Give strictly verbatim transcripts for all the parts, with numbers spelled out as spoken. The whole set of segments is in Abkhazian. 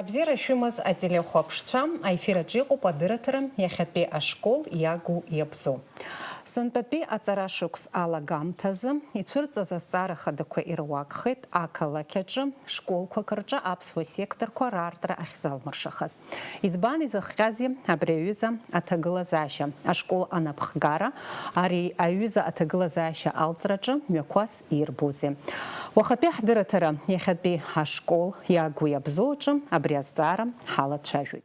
Абзиара шәымаз ателехәаԥшцәа, аефир аҿы иҟоуп адырраҭара иахьатәи ашкол иагу иабзоу. Сынтәатәи аҵара шықәс алагамҭазы ицәырҵыз азҵаара хадақәа ируакхеит ақалақь аҿы школқәак рҿы аԥсуа секторқәа раартра ахьзалмыршахаз. Избан изыхҟьазеи абри аҩыза аҭагылазаашьа? Ашкол анапхгара ари аҩыза аҭагылазаашьа алҵраҿы мҩақәас ирбозеи? Уахатәи ҳдырраҭара иахьатәи ашкол иагу иабзоу аҿы абри азҵаара ҳалацәажәоит.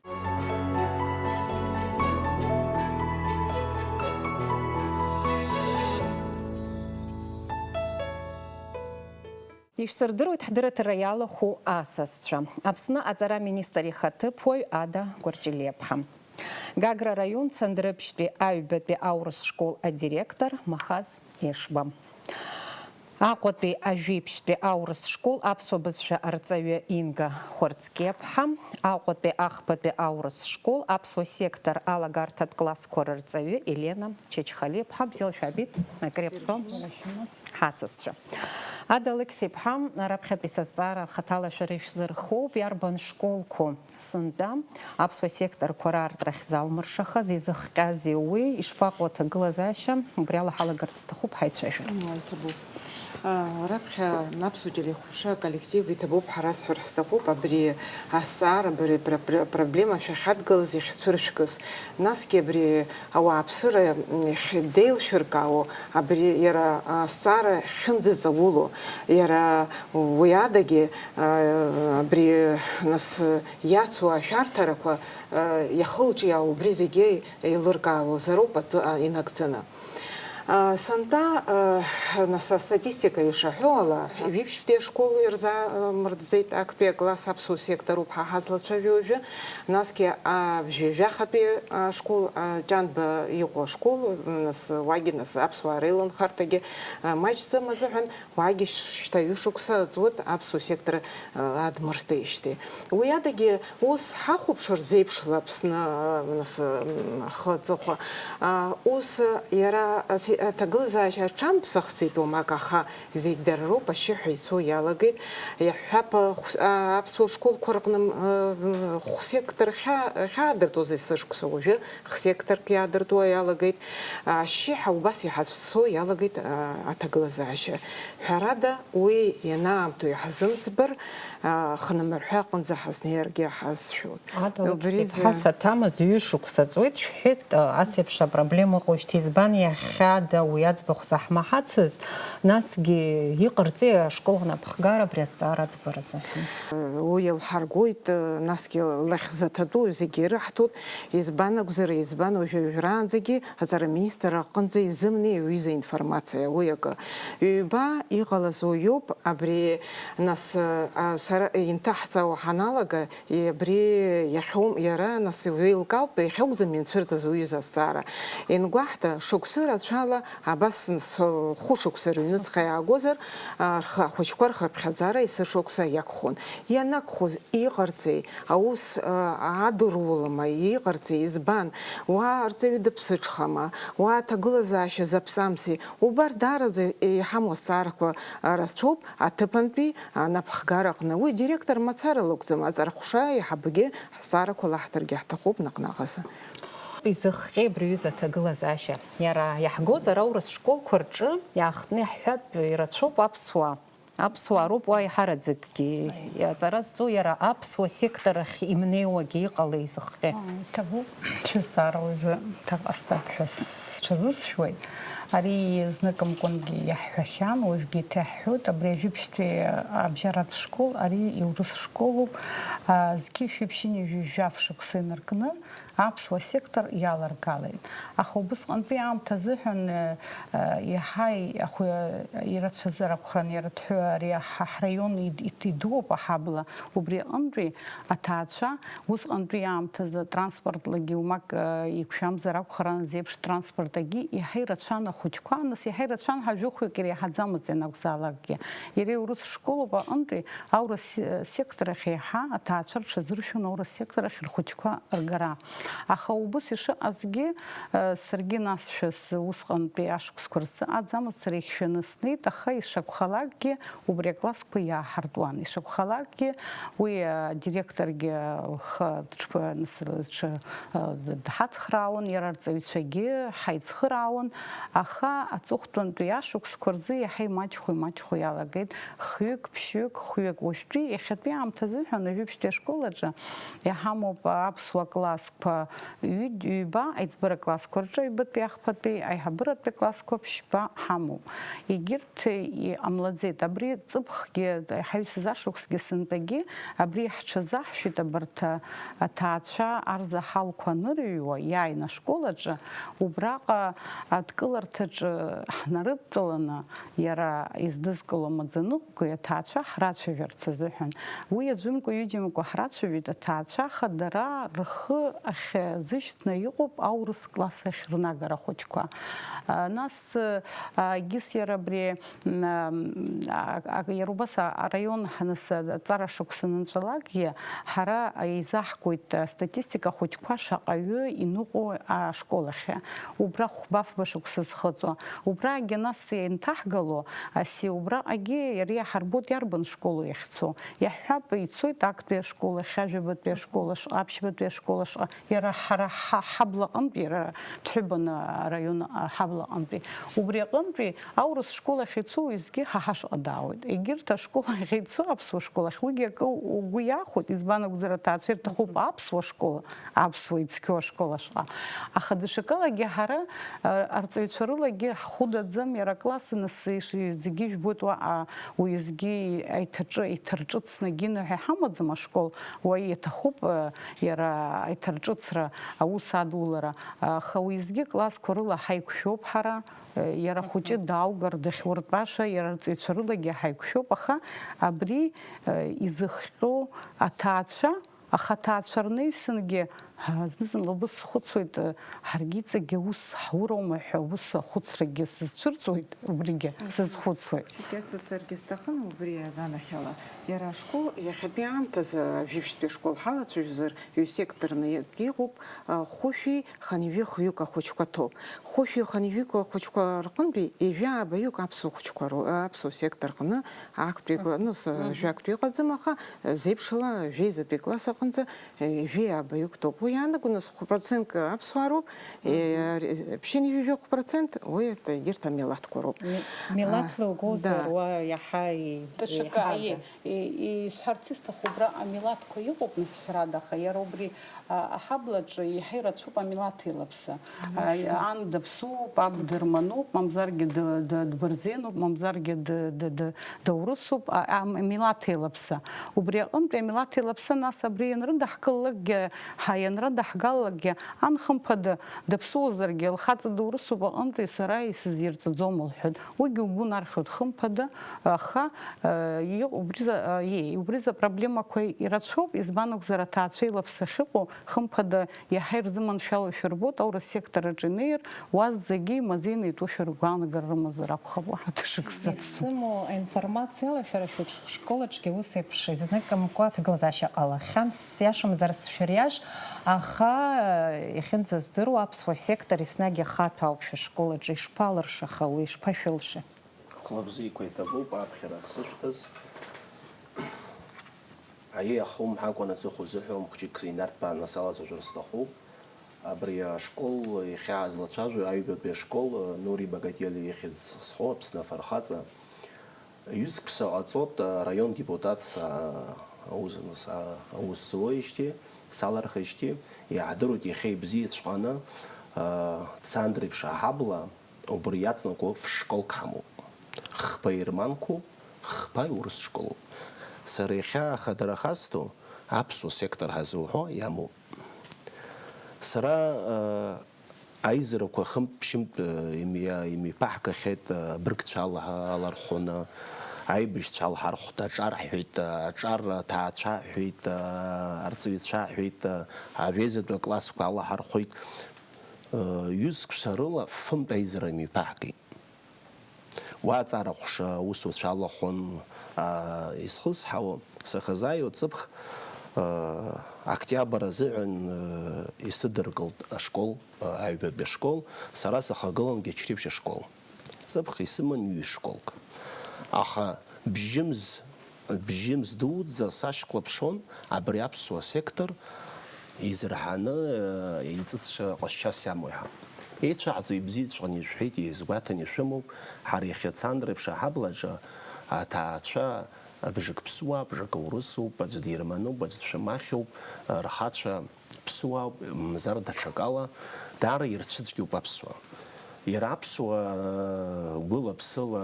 Ишәсырдыруеит ҳдырраҭара иалахәу асасцәа. Аԥсны аҵара министр ихаҭыԥуаҩ Ада Гәарҷелиаԥҳа. Гагра араион Цандрыԥшьтәи аҩбатәи аурыс школ адиректор Махаз Ешба. Аҟәатәи ажәеиԥшьтәи аурыс школ аԥсуа бызшәа арҵаҩы Инга Хәарцкеԥҳа, Аҟәатәи ахԥатәи аурыс школ аԥсуа сектор алагарҭатә классқәа рырҵаҩы Елена Чачхалиаԥҳа. Бзиала шәаабеит, акыр иаԥсоу ҳасасцәа. Ада Алықьса-иԥҳа, раԥхьатәи сазҵаара хаҭала шәара ишәзырхоуп, иарбан школқәоу сынтәа аԥсуа секторқәа раартра ахьзалмыршахаз, изыхҟьазеи уи, ишԥаҟоу аҭагылазаашьа, убри ала ҳалагарц сҭахуп ҳаицәажәара. М, иҭабуп. А, раԥхьа аԥсуа телехәаԥшра аколлектив иҭабуп ҳәа расҳәар сҭахуп, абри азҵаара, абри пра-, пра-, проблема шәахьадгылаз, иахьцәыршәгаз, насгьы абри ауааԥсыра иахьдеилшәыркаауа, абри иара азҵаара ахьынӡаҵауло, иара уи адагьы, а, абри нас иацу ашәарҭарақәа, а, иахылҿиаау убри зегьы еилыркаауазароуп аҵы, а, инагӡаны. А, сынтәа, а, нас астатистика ишаҳәо ала, жәиԥшьтәи ашкол ирза-, а, мырҵӡеит актәи акласс аԥсуа сектороуп ҳа ҳазлацәажәо уажәы, насгьы абжьҩажәахатәи ашкол, а, Ҷанба иҟоу ашкол, нас уагьы нас аԥсуаа реиланхарҭагьы, а, маҷӡам азыҳәан, уаагьы шьҭа ҩышықәса ҵуеит аԥсуа сектор, а, адмыртижьҭеи. Уи адагьы ус ҳахәаԥшыр зеиԥшла Аԥсны, а, нас, м, ахы аҵыхәа, а, ус иара ас-, аҭагылазаашьа аҽамԥсахӡеит уамак, аха зегь дара роуп, ашьшьыҳәа ицо иалагеит. Иаҳҳәап, а, хә-, а, аԥсуа школқәа рҟны, м, а, м, хә-, сектор хьа-, хьаадыртәоз есышықәса уажәы Хсекторк иаадыртуа иалагеит, ашьшьыҳәа убас иҳацәцо иалагеит, а, аҭагылазаашьа. Ҳәарада, уи ианаамҭоу иаҳзымӡбар, а, хнымҳәы аҟынӡа ҳазнеиргьы ҳазшәоит. Ада Алықьса-иԥҳа, саҭамыз ҩышықәса ҵуеит шәҳәеит, а, ас еиԥш апроблема ыҟоушьҭа избан иахьада уи аӡбахә заҳмаҳацыз, насгьы иҟарҵеи ашкол анапхгара абри азҵаара аӡбаразы? Уи еилҳаргоит, насгьы лахьзаҭатәу зегьы ирыҳҭоит. Избан акәзар, избан уажәы уажәраанӡагьы аҵара аминистр аҟынӡа изымнеи аҩыза информациа уи акы. Ҩба иҟалаз уиоуп, абри, нас, а, сара инҭаҳҵауа ҳаналага, и-, абри иахьоу-, иара, нас, уеилкаауп, иахьакәӡам ианцәырҵыз уҩыза азҵаара. Иангәаҳҭа, шықәсы рацәала, абас, нас, хәышықәса рыҩнуҵҟа иаагозар, а, рхы-, ахәыҷқәа рхыԥхьаӡара есышықәса иагхон. Ианакәхоз, иҟарҵеи, аус, а, адыруалама, иҟарҵеи, избан, уа арҵаҩы дыԥсыҽхама, уа аҭагылазаашьа заԥҵамзи, убарҭ даараӡа иҳамоу азҵаарақәа рацәоуп аҭыԥантәи анапхгара аҟны. Уи директор мацара лакәӡам, аҵарахәша аиҳабгьы ҳзҵаарақәа лаҳҭаргьы ҳҭахуп наҟ-наҟ азы. Изыхҟьеи абри аҩыза аҭагылазаашьа? Иара иаҳгозар аурыс школқәа рҿы иаахтны иаҳҳәап, ирацәоуп аԥсуаа. Аԥсуаа роуп уа еиҳараӡакгьы аҵара зҵо, иара аԥсуа сектор ахь имнеиуагьы иҟалеи изыхҟьеи? Иҭабуп, шәызҵаара уажәы ҭак ҟасҵап ҳәа сҽазысшәуеит. Ари зныкымкәангьы иаҳҳәахьан, уажәгьы иҭаҳҳәоит, абри ажәибжьтәи абжьаратә школ, ари иурыс школуп, а, зқьи жәшәи ԥшьынҩажәи жәаф шықәса инаркны, аԥсуа сектор иаларгалеит. Аха убысҟантәи аамҭа азыҳәан, э, э, иаҳа и-, ахәы-, ирацәазар акәхарын, иара дҳәо, ари ҳа ҳраион ид-, ит-, идууп аҳабла, убри аҟынтәи аҭаацәа, усҟантәи аамҭазы транспортлагьы умак, э, еиқәшәамзар акәхарын, зеиԥш транспортагьы иаҳа ирацәан ахәыҷқәа, нас иаҳа ирацәан ҳажәохәҩык иреиҳаӡамызт ианакәзаалакгьы. Иара иурыс школуп аҟынтәи аурыс се-, сектор ахь еиҳа аҭаацәа рҽазыршәон аурыс сектор ахь рхәыҷқәа ргара. Аха убыс ишыҟазгьы, саргьы насшәас усҟантәи ашықәсқәа рзы аӡамызцара ихьшәаны снеит, аха ишакәхалакгьы убри аклассқәа иааҳартуан. Ишакәхалакгьы уи адиректоргьы лхы дшԥы-, дҳацхраауан, иара арҵаҩцәагьы ҳаицхыраауан, аха аҵыхәтәантәи ашықәсқәа рзы иаҳа имаҷхо, имаҷхо иалагеит. Хҩык, ԥшьҩык, хәҩык. Уажәтәи, иахьатәи аамҭазыҳәан, ажәибжьтәи ашкол аҿы иҳамоуп аԥсуа классқәа ҩ-, ҩба, аиҵбыра классқәа рҿы аҩбатәи, ахԥатәи, аиҳабыратәи классқәа ԥшьба ҳамоуп. Егьырҭ иҟамлаӡеит. Абри ҵыԥхгьы, ҳаҩсыз ашықәсгьы сынтәагьы абри ҳҽазаҳшәеит, абарҭ аҭаацәа арзаҳалқәа анырыҩуа, иааины ашкол аҿы, убраҟа адкыларҭаҿы ҳнарыдтәаланы, иара издызкыло амаӡаныҟәгаҩ аҭаацәа ҳрацәажәарц азыҳәан. Уи аӡәымкәа-ҩыџьамкәа ҳрацәажәеит аҭаацәа, аха дара рхы ахьазышьҭны иҟоуп аурыс класс ахь рнагара ахәыҷқәа. А, нас, а, егьыс иара абри, м, а, а, иара убас а-, араион ҳаныс, а, аҵара шықәса анынҵәалакгьы, ҳара еизаҳгоит, а, статистика ахәыҷқәа шаҟаҩы иныҟәо ашкол ахь. Убра хәба-фба шықәса зхыҵуа. Убраагьы нас ианҭаҳгало, аси убраҟагьы иара иаҳарбоит иарбан школу иахьцо. Иаҳҳәап, ицоит актәи ашкол ахь, ажәабатәи ашкол ашҟа, аԥшьбатәи ашкол ашҟа. Иара ҳара ҳа-, ҳаблаҟынтәи, иара Ҭҳәыбан араион ҳаблаҟынтәи. Убри аҟынтәи аурыс школ ахь ицо уеизгьы ҳа ҳашҟа даауеит. Егьырҭ ашкол ахь ицо, аԥсуа школ ахь, уигьы акы угәы иахәоит, избан акәзар, аҭаацәа ирҭахуп аԥсуа школ, аԥсуа ицқьоу ашкол ашҟа. Аха даҽакалагьы ҳара, а, арҵаҩцәа рылагьы ҳхәы даӡам, иара акласс анысы иш-, зегьы ижәбоит уаҟа, уеизгьы аиҭаҿы-, иҭарҿыцны агьины ҳәа иҳамаӡам ашкол, уа иаҭахуп, а, иара аиҭарҿыцра, аус адулара, аха уеизгьы классқәа рыла ҳаиқәшәоуп ҳара, а, иара хәыҷы дааугар дахьуртәаша, иара арҵаҩцәа рылагьы ҳаиқәшәоуп, аха абри, а, изыхҟьо аҭаацәа, Аха аҭаацәа рнаҩсангьы, а, зны-зынла убыс схәыцуеит, а, ҳаргьы иҵегьы аус ҳураума ҳәа убыс ахәыцрагьы сызцәырҵуеит, убригьы сазхәыцуеит. Шәгьацацаргьы сҭахын убри аганахьала. Иара ашкол иахьатәи аамҭазы ажәибжьтәи ашкол ҳалацәажәозар, ҩсекторны иҟоуп, а, хәышәи хынҩажәи хҩык ахәыҷқәа ҭоуп. Хәышәи хынҩажәи ахәыҷқәа рҟынтәи ҩажәи ааба-ҩык аԥсуа хәыҷқәа роу-, аԥсуа сектор аҟны актәи кла-, ну, с-, жәактәи ыҟаӡам, аха, э, зеиԥшыла жәеизатәи класс аҟынӡа, э, ҩажәи ааба-ҩык ҭоуп. Уи иаанагоны хә-, процентк аԥсуаа роуп, э, ԥшьынҩажәи жәохә процент, уи егьырҭ амилаҭқәа роуп. Ми-, милаҭла угозар, да, уа иаҳа и-, даҽакы, еиҳада. Аиеи, и-, исҳәарц исҭаху, убра амилаҭқәа иҟоуп, нас, ҳәарада, аха иара убри А, аҳаблаҿы иаҳа ирацәоуп амилаҭ еилаԥса. А, ан даԥсуоуп, аб дырмануп, мамзаргьы д-, д-, дбырзенуп, мамзаргьы д-, д-, д-, даурысуп, а, а, амилаҭ еилаԥса. Убри аҟынтәи амилаҭ еилаԥса, нас, абри ианрыдаҳкылалакгьы, ҳа-, ианрадаҳгалалакгьы, ан, хымԥада, даԥсуазаргьы, лхаҵа дурысуп аҟынтәи сара исызирҵаӡом, лҳәоит. Уигьы угәы нархьуеит, хымԥада, аха, э, иҟ-, убри за-, э, е-, убри за проблемақәа ирацәоуп, избан акәзар, аҭаацәа илаԥсахьыҟоу, хымԥада, иаҳа ирзыманшәалоушәа рбоит, аурыс сектор аҿы инеир, уа зегьы имазеины итәушәа ргәаанагара рымазар акәхап, уаҳа даҽакы сзацҵом. Исымоу аинформациала, шәара шәыҽ-, школаҿгьы ус еиԥш изныкымкәа аҭагылазаашьа ҟалахьан, сиашамзар сшәыриаш, аха, э, иахьынӡаздыруа, аԥсуа сектор еснагь ахаҭәаауп шәышколаҿы, ишԥалыршахауеи, ишԥашәылшеи? Хәлабзиақәа иҭабуп аԥхьара ахьсышәҭаз. Аиеи ахы умҳәакәан аҵыхәа узыҳәом, хәҷык инарҭбааны салацәажәар сҭахуп. Абри ашкол иахьаазлацәажәо аҩбатәи ашкол, Нури Багатиали ихьӡ зхоу Аԥсны афырхаҵа. Ҩызк ԥса ҟаҵоит араион депутатс, а, аус, а, аус зуеижьҭеи, салархеижьҭеи, иаҳдыруеит иахьа ибзиаҵәҟьаны, а, Цандрыԥшь аҳабла, Убри иаҵанакуа фшколк ҳамоуп. Хԥа ерманқәоуп, хԥа урыс школуп. Сара иахьа ахадара хасҵо аԥсуа сектор ҳазуҳәо иамоуп. Сара, э, аизарақәа хынтә-ԥшьынтә, э, имҩа-, имҩаԥаҳгахьеит, э, абыргцәа алаҳ-, алархәны, аибашьцәа алҳархәт, аҿар ҳҳәеит, э, аҿар аҭаацәа ҳҳәеит, э, арҵаҩцәа ҳҳәеит, э, ажәеизатәи аклассқәа алаҳархәит. Ҩызқәса рыла фымтә аизара мҩаԥаҳгеит. Уа аҵара ҟәша аусуцәа алахәын, аа, изхысҳауа, сахьазааиуа ҵыԥх, Октиабр азыҳәан исыдыркылт ашкол, аҩбатәи ашкол, сара сахагылан Гьачқьрыԥшь ашкол. Ҵыԥх исыман ҩы школк. Аха бжьымз, бжьымз дуӡӡа сашьклаԥшуан абри аԥсуа сектор изырҳаны, иҵыҵша ҟазшьас иамоу ҳәа. Еицәаҳҵо ибзиаҵәҟьаны ишәҳәеит, иазгәаҭаны ишәымоуп, ҳара иахьа Цандрыԥшь аҳаблаҿы аҭаацәа бжак ԥсуа, бжак аурысуп, аӡә дирмануп, аӡә дшәамахьоуп, рхацәа ԥсуа ауп, мзар даҽакала, даара ирцәыцәгьоуп аԥсуа. Иара аԥсуа гәыла-ԥсыла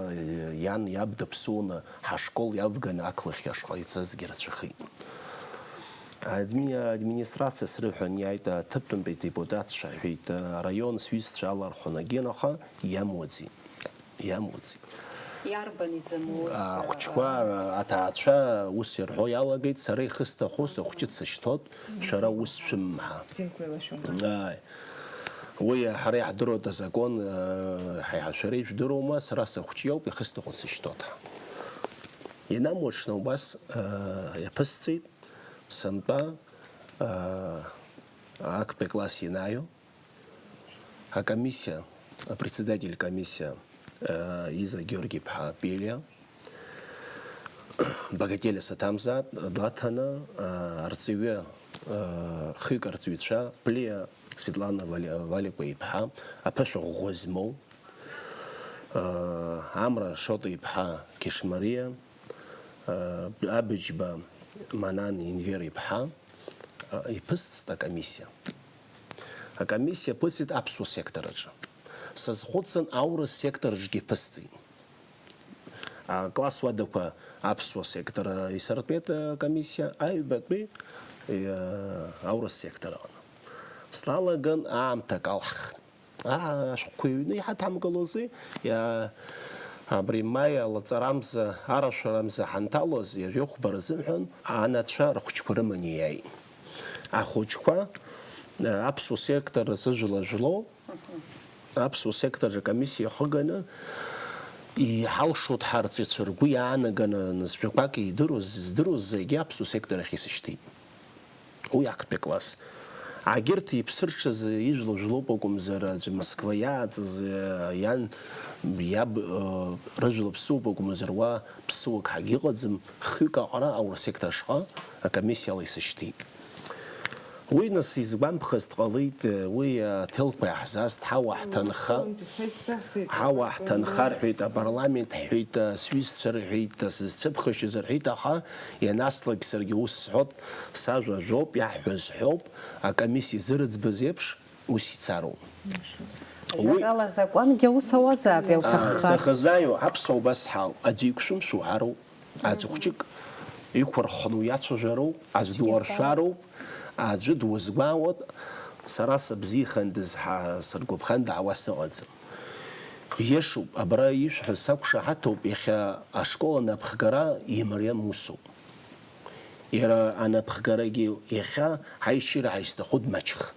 иан иаб даԥсуаны ҳашкол иавганы ақалақь ашҟа ицазгьы рацәахеит. Адми-, администрациа срыҳәан иааит, аҭыԥтәантәи адепутатцәа ҳәеит, араион сҩызцәа алархәын агьын, аха иамуӡеит. Иамуӡеит. Иарбан изымуз? Ахәыҷқәа, аҭаацәа ус ирҳәо иалагеит, сара ихысҭаху сыхәҷы дсышьҭоуп, шәара ус шәымҳәа. Ааи. Уи ҳара иаҳдыруеит азакәан, ҳа, шәара ижәдыруама, сара сыхәҷы иоуп, ихысҭаху дсышьҭоуп ҳәа. Ианамуаҽны убас иаԥысҵеит, сынтәа актәи акласс ианаио, акомиссиа, апредседатель комиссиа, э, Иза Георги-иԥҳа Пелиа, Багателиа саҭамзаат, длаҭаны, э, арҵаҩы, э, хҩык арҵаҩцәа, Плиа Светлана Вали-, Валикәа-иԥҳа, аԥышәа ӷәӷәа змоу, э, Амра Шоҭа-иԥҳа Кешмариа, э, Абыџьба Манан Енвер-иԥҳа, э, иԥысҵт акомиссиа. Акомиссиа ԥысит аԥсуа сектор аҿы. Сазхәыцын, аурыс сектор аҿгьы ԥысҵеит. Акласс уадақәа аԥсуа сектор исыртәеит акомиссиа, аҩбатәи, э, аурыс сектор аҟны. Слалаган аамҭа калҳхт. Аа, ашәҟәқәа ҩны иҳаҭамгылози, иа-, абри маи алаҵарамза, арашәарамза ҳанҭалоз, ҩажәи хәба рзыҳәан анацәа рхәыҷқәа рыманы иааит. Ахәыҷқәа, э, аԥсуа сектор рзы жәла-жәлоу, аԥсуа сектор ркомиссиа иахыганы, иҳалшоит ҳарҵаҩцәа ргәы иаанаганы, нызқьҩақәак идыруаз, здыруаз зегьы аԥсуа сектор ахь исышьҭит. Уи актәи акласс. Агьырҭ иԥсы рҽазы ижәла-жәлоуп акәымзар, аӡәы Москва иааҵыз, э, иан, иаб, э, рыжәла ԥсуп акәымзар, уа ԥсуак ҳагьыҟаӡам, хҩык аҟара аурыс сектор ашҟа акомиссиала исышьҭит. Уи, нас, изгәамԥхаз дҟалеит, уи аҭелқәа иаҳзаст, ҳауа ҳҭынха, ҳауа ҳҭынха рҳәеит, апарламент ҳҳәеит, сҩызцәа рҳәеит, сызцәыԥхашьаз рҳәеит, аха ианаслак саргьы ус сҳәот, сажәа ажәоуп, иаҳҳәаз ҳәоуп, акомиссиа зырӡбаз еиԥш, ус ицароуп. Уи Жәакала, азакәангьы аус ауазаап, а, иуҭаххар. Сахазааиуа, аԥсуа убас ҳауп, аӡәы иқәшәымшәа уҳароуп. Аӡә хәҷык иқәырххны уиацәажәароуп, аӡә дуаршәароуп, аӡәы дуазгәаауеит, сара сыбзиахандаз ҳа сыргәаԥхан даауа сыҟаӡам. Иашоуп, абра ишәҳәаз сақәшаҳаҭуп, иахьа ашкол анапхгара имариам усуп. Иара анапхгарагьы иахьа ҳаишьыра ҳаизҭаху дмаҷхт.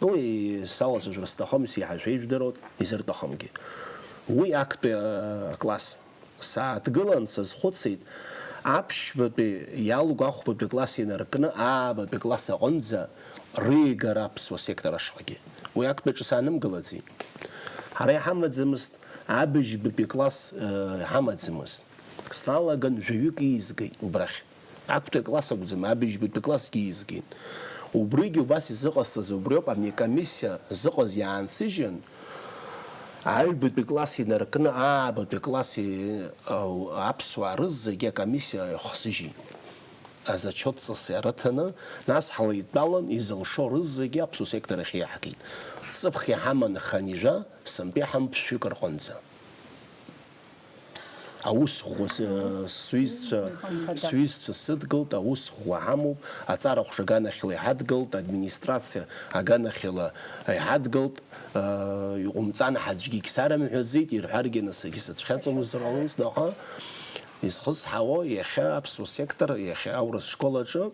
Уи салацәажәара сҭахым, сеиҳа шәеижәдыруеит, изырҭахымгьы. Уи актәи, э, класс. Сааҭгылан, сазхәыцит, аԥшьбатәи иалгәахәбатәи класс инаркны аабатәи класс аҟынӡа рыҩгара аԥсуа сектор ашҟагьы. Уи актәиаҿы саанымгылаӡеит. Ҳара иҳамаӡамызт, абыжьбатәи класс, э, иҳамаӡамызт. Слалаган жәаҩык ииазгеит убрахь. Актәи акласс акәӡам, абыжьбатәи классгьы ииазгеит. Убригьы убас изыҟасҵаз убриоуп, абни акомиссиа зыҟаз иаансыжьын, аҩбатәи класс инаркны аабатәи класс и-, ау-, аԥсуаа рызегьы акомиссиа ихсыжьит. Азачот ҵыс иарыҭаны, нас ҳлеидтәалан, изылшо рызегьы аԥсуа сектор ахь иаҳгеит. Ҵыԥх иҳаман хынҩажәа, сынтәа иҳамоуп ԥшьҩык рҟынӡа. Аус ӷәӷәа, э, сҩызцәа, сҩызцәа сыдгылт, аус ӷәӷәа ҳамоуп, аҵара аҟәша аганахьала иҳадгылт, администрациа аганахьала иҳадгылт, э, иҟәымҵан ҳаӡәгьы егьсарымҳәаӡеит, ирҳәаргьы нас егьсыцәхьаҵуамызт рҟынӡа, аха изхысҳауа, иахьа аԥсуа сектор, иахьа аурыс школ аҿы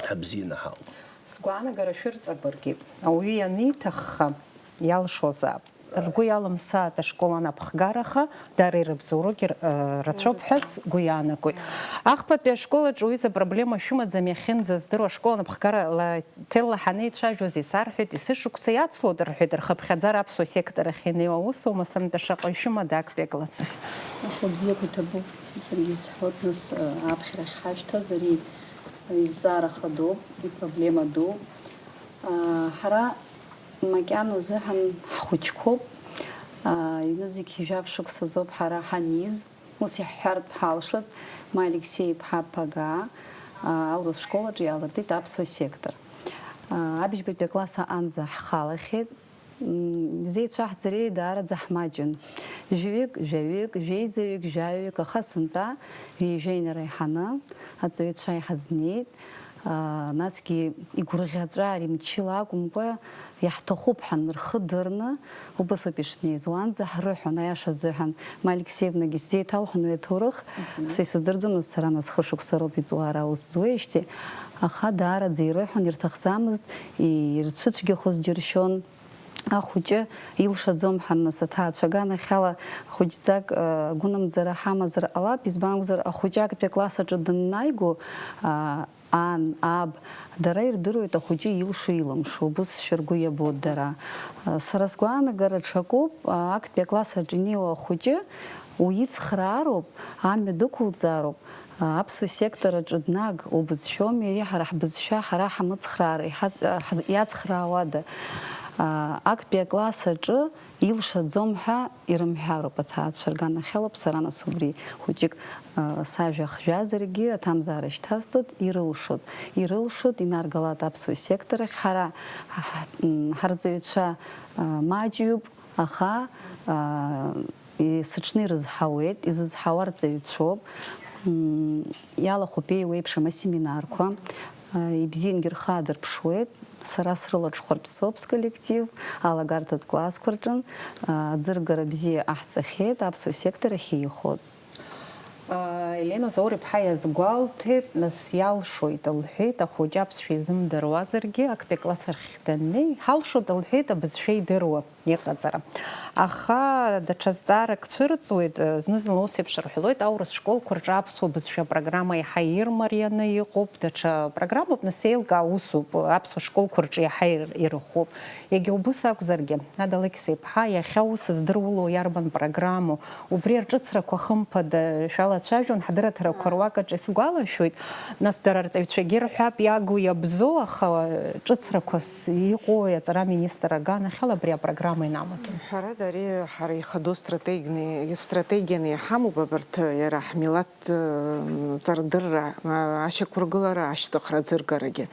ҳабзианы ҳаҟоуп. Сгәаанагара шәырҵабыргит, ауаҩы ианиҭахха иалшозаап. Ргәы иалымсааит ашкол анапхгара, аха дара ирыбзоуроугьы р-, э, рацәоуп ҳәа сгәы иаанагоит. Ахԥатәи ашкол аҿы уҩыза проблема шәымаӡам, иахьынӡаздыруа ашкол анапхгара ла-, ҭелла ҳанеицәажәоз исарҳәеит, есышықәса иацлоит рҳәеит, рхыԥхьаӡара аԥсуа сектор ахь инеиуа аусума, сынтәа шаҟаҩ шәымада актәи акласс ахь? Ахәылбзиақәа иҭабуп, саргьы исҳәоит, нас, э, аԥхьарахь ҳашәҭаз, ари изҵаара хадоуп, ипроблема дууп. Ҳара макьана азыҳәан ҳхәыҷқәоуп. Аҩны зегь жәаф шықәсазоуп ҳара ҳаниз. Ус иаҳҳәартә ҳалшоит, ма Алексеи-иԥҳа Пага аурыс школ аҿы иаалыртит аԥсуа сектор. Абыжьбатәи акласс аҟынӡа ҳхалахьеит. М, изеицәаҳҵари, даараӡа ҳмаҷын. Жәаҩык, жәаҩык, жәеизаҩык, жәаҩык, аха сынтәа ҩажәа инарыҳәаны аҵаҩцәа иҳазнеит. Аа, насгьы игәырӷьаҵәа ари мчыла акәымкәа, иаҳҭахуп ҳәа рхы дырны, убасоуп ишнеиз. Уаанӡа ҳрыҳәон, аиаша азыҳәан, ма Алексеевнагьы сзеиҭалҳәон уи аҭоурых, мгм, са исыздырӡомызт, сара нас хышықәса роуп иҵуа ара аус зуеижьҭеи, аха даараӡа ирыҳәон, ирҭахӡамызт, ирцәыцәгьахоз џьыршьон. Ахәыҷы илшаӡом ҳәа нас аҭаацәа аганахьала хәыҷӡак, э, гәынамӡара ҳамазар ҟалап, избан акәзар, ахәыҷы актәи акласс аҿы данааиго, а, ан, аб, дара ирдыруеит ахәыҷы илшо-илымшо, убысшәа ргәы иабоит дара. Э, сара сгәаанагара ҽакуп, а, актәи акласс аҿы инеиуа ахәыҷы уицхраароуп, амҩа дықәуҵароуп, Аԥсуа сектор аҿы днаг, убызшәоуми ари, ҳара ҳбызшәа, ҳара ҳамыцхраара иҳац-, ҳаз-, иацхраауада? Актәи акласс аҿы илшаӡом ҳәа ирымҳәароуп аҭаацәа рганахьалоуп, сара нас убри хәыҷык, сажәа хжәазаргьы, аҭамзаара шьҭасҵоит, ирылшоит, ирылшоит, инаргалааит аԥсуа сектор ахь, ҳара ҳ-, ҳ-, м, ҳарҵаҩцәа, маҷҩуп, аха, Сыҽны ирызҳауеит, изызҳауа арҵаҩцәоуп. М, иалахәуп еиуеиԥшым асеминарқәа. Ибзиангьы рхы аадырԥшуеит. Сара срылаҽхәартә соуп сколлектив, алагарҭатә классқәа рҿын. Аӡыргара бзиа ҟаҳҵахьеит, аԥсуа сектор ахь еихоит. Елена Заур-иԥҳа иазгәалҭеит, нас иалшоит, лҳәеит, ахәыҷы аԥсшәа изымдыруазаргьы, актәи акласс ахь даннеи, ҳалшоит, лҳәеит, абызшәа идыруа иҟаҵара. Аха даҽа зҵаарак цәырҵуеит, зны-зынла ус еиԥш рҳәалоит, аурыс школқәа рҿы аԥсуа бызшәа апрограмма иаҳа ирмарианы иҟоуп, даҽа программоуп, нас еилкаа усуп, аԥсуа школқәа рҿы иаҳа ир-, ирыхәоуп. Иагьа убыс акәзаргьы, Ада Алықьса-иԥҳа, иахьа ус здыруало иарбан программоу? Убри арҿыцрақәа хымԥада шәалацәажәон ҳдырраҭарақәа руак аҿы исгәалашәоит, нас дара рҵаҩцәагьы рҳәап, иагу иабзоу, аха ҿыцрақәас иҟоу аҵара аминистр аганахьала абри апрограмма инамадоуп. Ҳәарада, ари ҳара ихадоу стратегни-, стратегианы иҳамоуп абарҭ, иара ҳмилаҭ, э, ҵарадырра, а, ашьақәыргылара, ашьҭыхра аӡыргарагьы.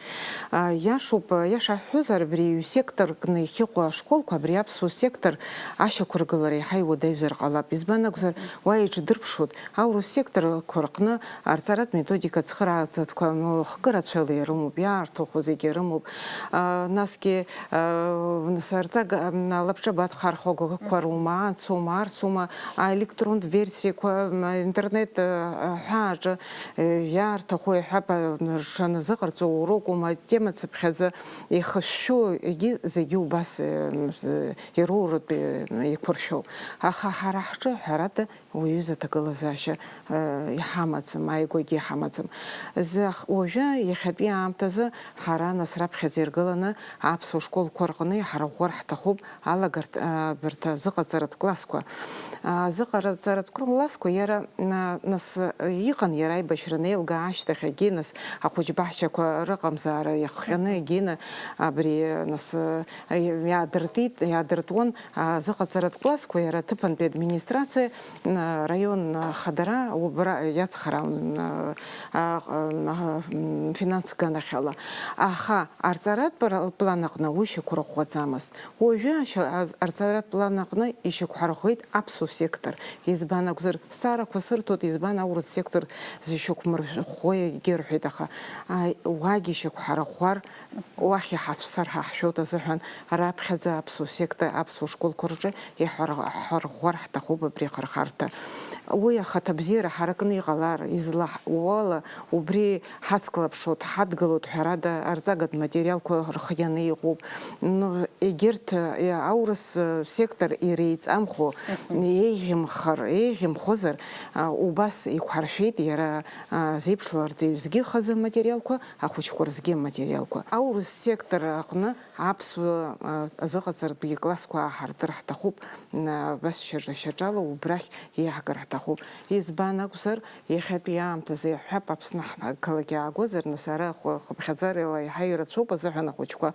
А, иашоуп, а, иаша ҳҳәозар, абри ҩ-сектор кны иахьыҟоу ашколқәа, абри аԥсуа сектор ашьақәыргылара иаҳа иуадаҩзар ҟалап. Избан акәзар, уа иҿдырԥшуеит, аурыс секторқәа рҟны арҵаратә методика цхырааӡатәқәа, ну, хкы рацәала ирымоуп, иаарҭаху зегьы рымоуп. А, насгьы, а, нас арҵага, м, алабҿаба дхархәагақәа рума, ацума, арсума, аелектронтә версиақәа, м, интернет, а, аҳәааҿы, э, иаарҭаху иҳәап, а, рҽаназыҟарҵо урокума, атема цыԥхьаӡа ихышәшәу, егьи зегьы убас, э, м, з-, ироуртә, э, еиқәыршәоу. Аха ҳара ҳҿы, ҳәарада, Уи аҩыза аҭагылазаашьа, э, иҳамаӡам, ааигәагьы иҳамаӡам. Зах-, уажәы, иахьатәи аамҭазы, ҳара нас раԥхьаӡа иргыланы аԥсуа школқәа рҟны иҳарӷәӷәар ҳҭахуп алагарҭ-, а, абарҭ азыҟаҵаратә классқәа. А, азыҟаҵаратә классқәа иара, а, нас, э, иҟан иара аибашьра анеилга ашьҭахь егьи нас ахәыҷбаҳчақәа рыҟамзаара иахҟьаны егьины абри, э, нас, э, иаадыртит, иаадыртуан. Азыҟаҵаратә классқәа иара аҭыԥантәи администрациа, м, араион ахадара убра иацхраауан, а, а, а, м, финанс ганахьала. Аха арҵаратә пра-, план аҟны уи шьақәырӷәӷәаӡамызт. Уажәы ашьа-, аз-, арҵаратә план аҟны ишьақәҳарӷәӷәеит аԥсуа сектор. Избан акәзар, сцаарақәа сырҭоит, избан аурыс сектор зышьақәмырӷәӷәо егьырҳәеит, аха, а, уагь ишьақәҳарӷәӷәар, Уахь иҳацәцар ҳәа ҳшәоит азыҳәан, раԥхьаӡа аԥсуа сектор, аԥсуа школқәа рҿы иҳарӷ-, ҳарӷәӷәар ҳҭахуп абри ахырхарҭа. Уи ахаҭабзиара ҳаракны иҟалар, излаҳуала, убри ҳацклаԥшуеит, ҳадгылоит, ҳәарада, арҵагатә материалқәа рхианы иҟоуп. Ну, егьырҭ, иа-, Аурыс, э, сектор иреиҵамхо, еиӷьымхар, еиӷьымхозар, а, убас иқәҳаршәеит иара, а, зеиԥшла арҵаҩ зегьы хазы аматериалқәа, ахәыҷқәа рзгьы аматериалқәа. Аурыс сектор аҟны аԥсуа, а, азыҟаҵартәгьы классқәа ааҳартыр ҳҭахуп, м, абас шьаҿа-шьаҿала убрахь иаҳгар ҳҭахуп. Избан акәзар, иахьатәи аамҭазы иаҳҳәап, Аԥсны ҳқалақь аагозар, нас ара хә-, хыԥхьаӡарала иаҳа ирацәоуп азыҳәан ахәыҷқәа,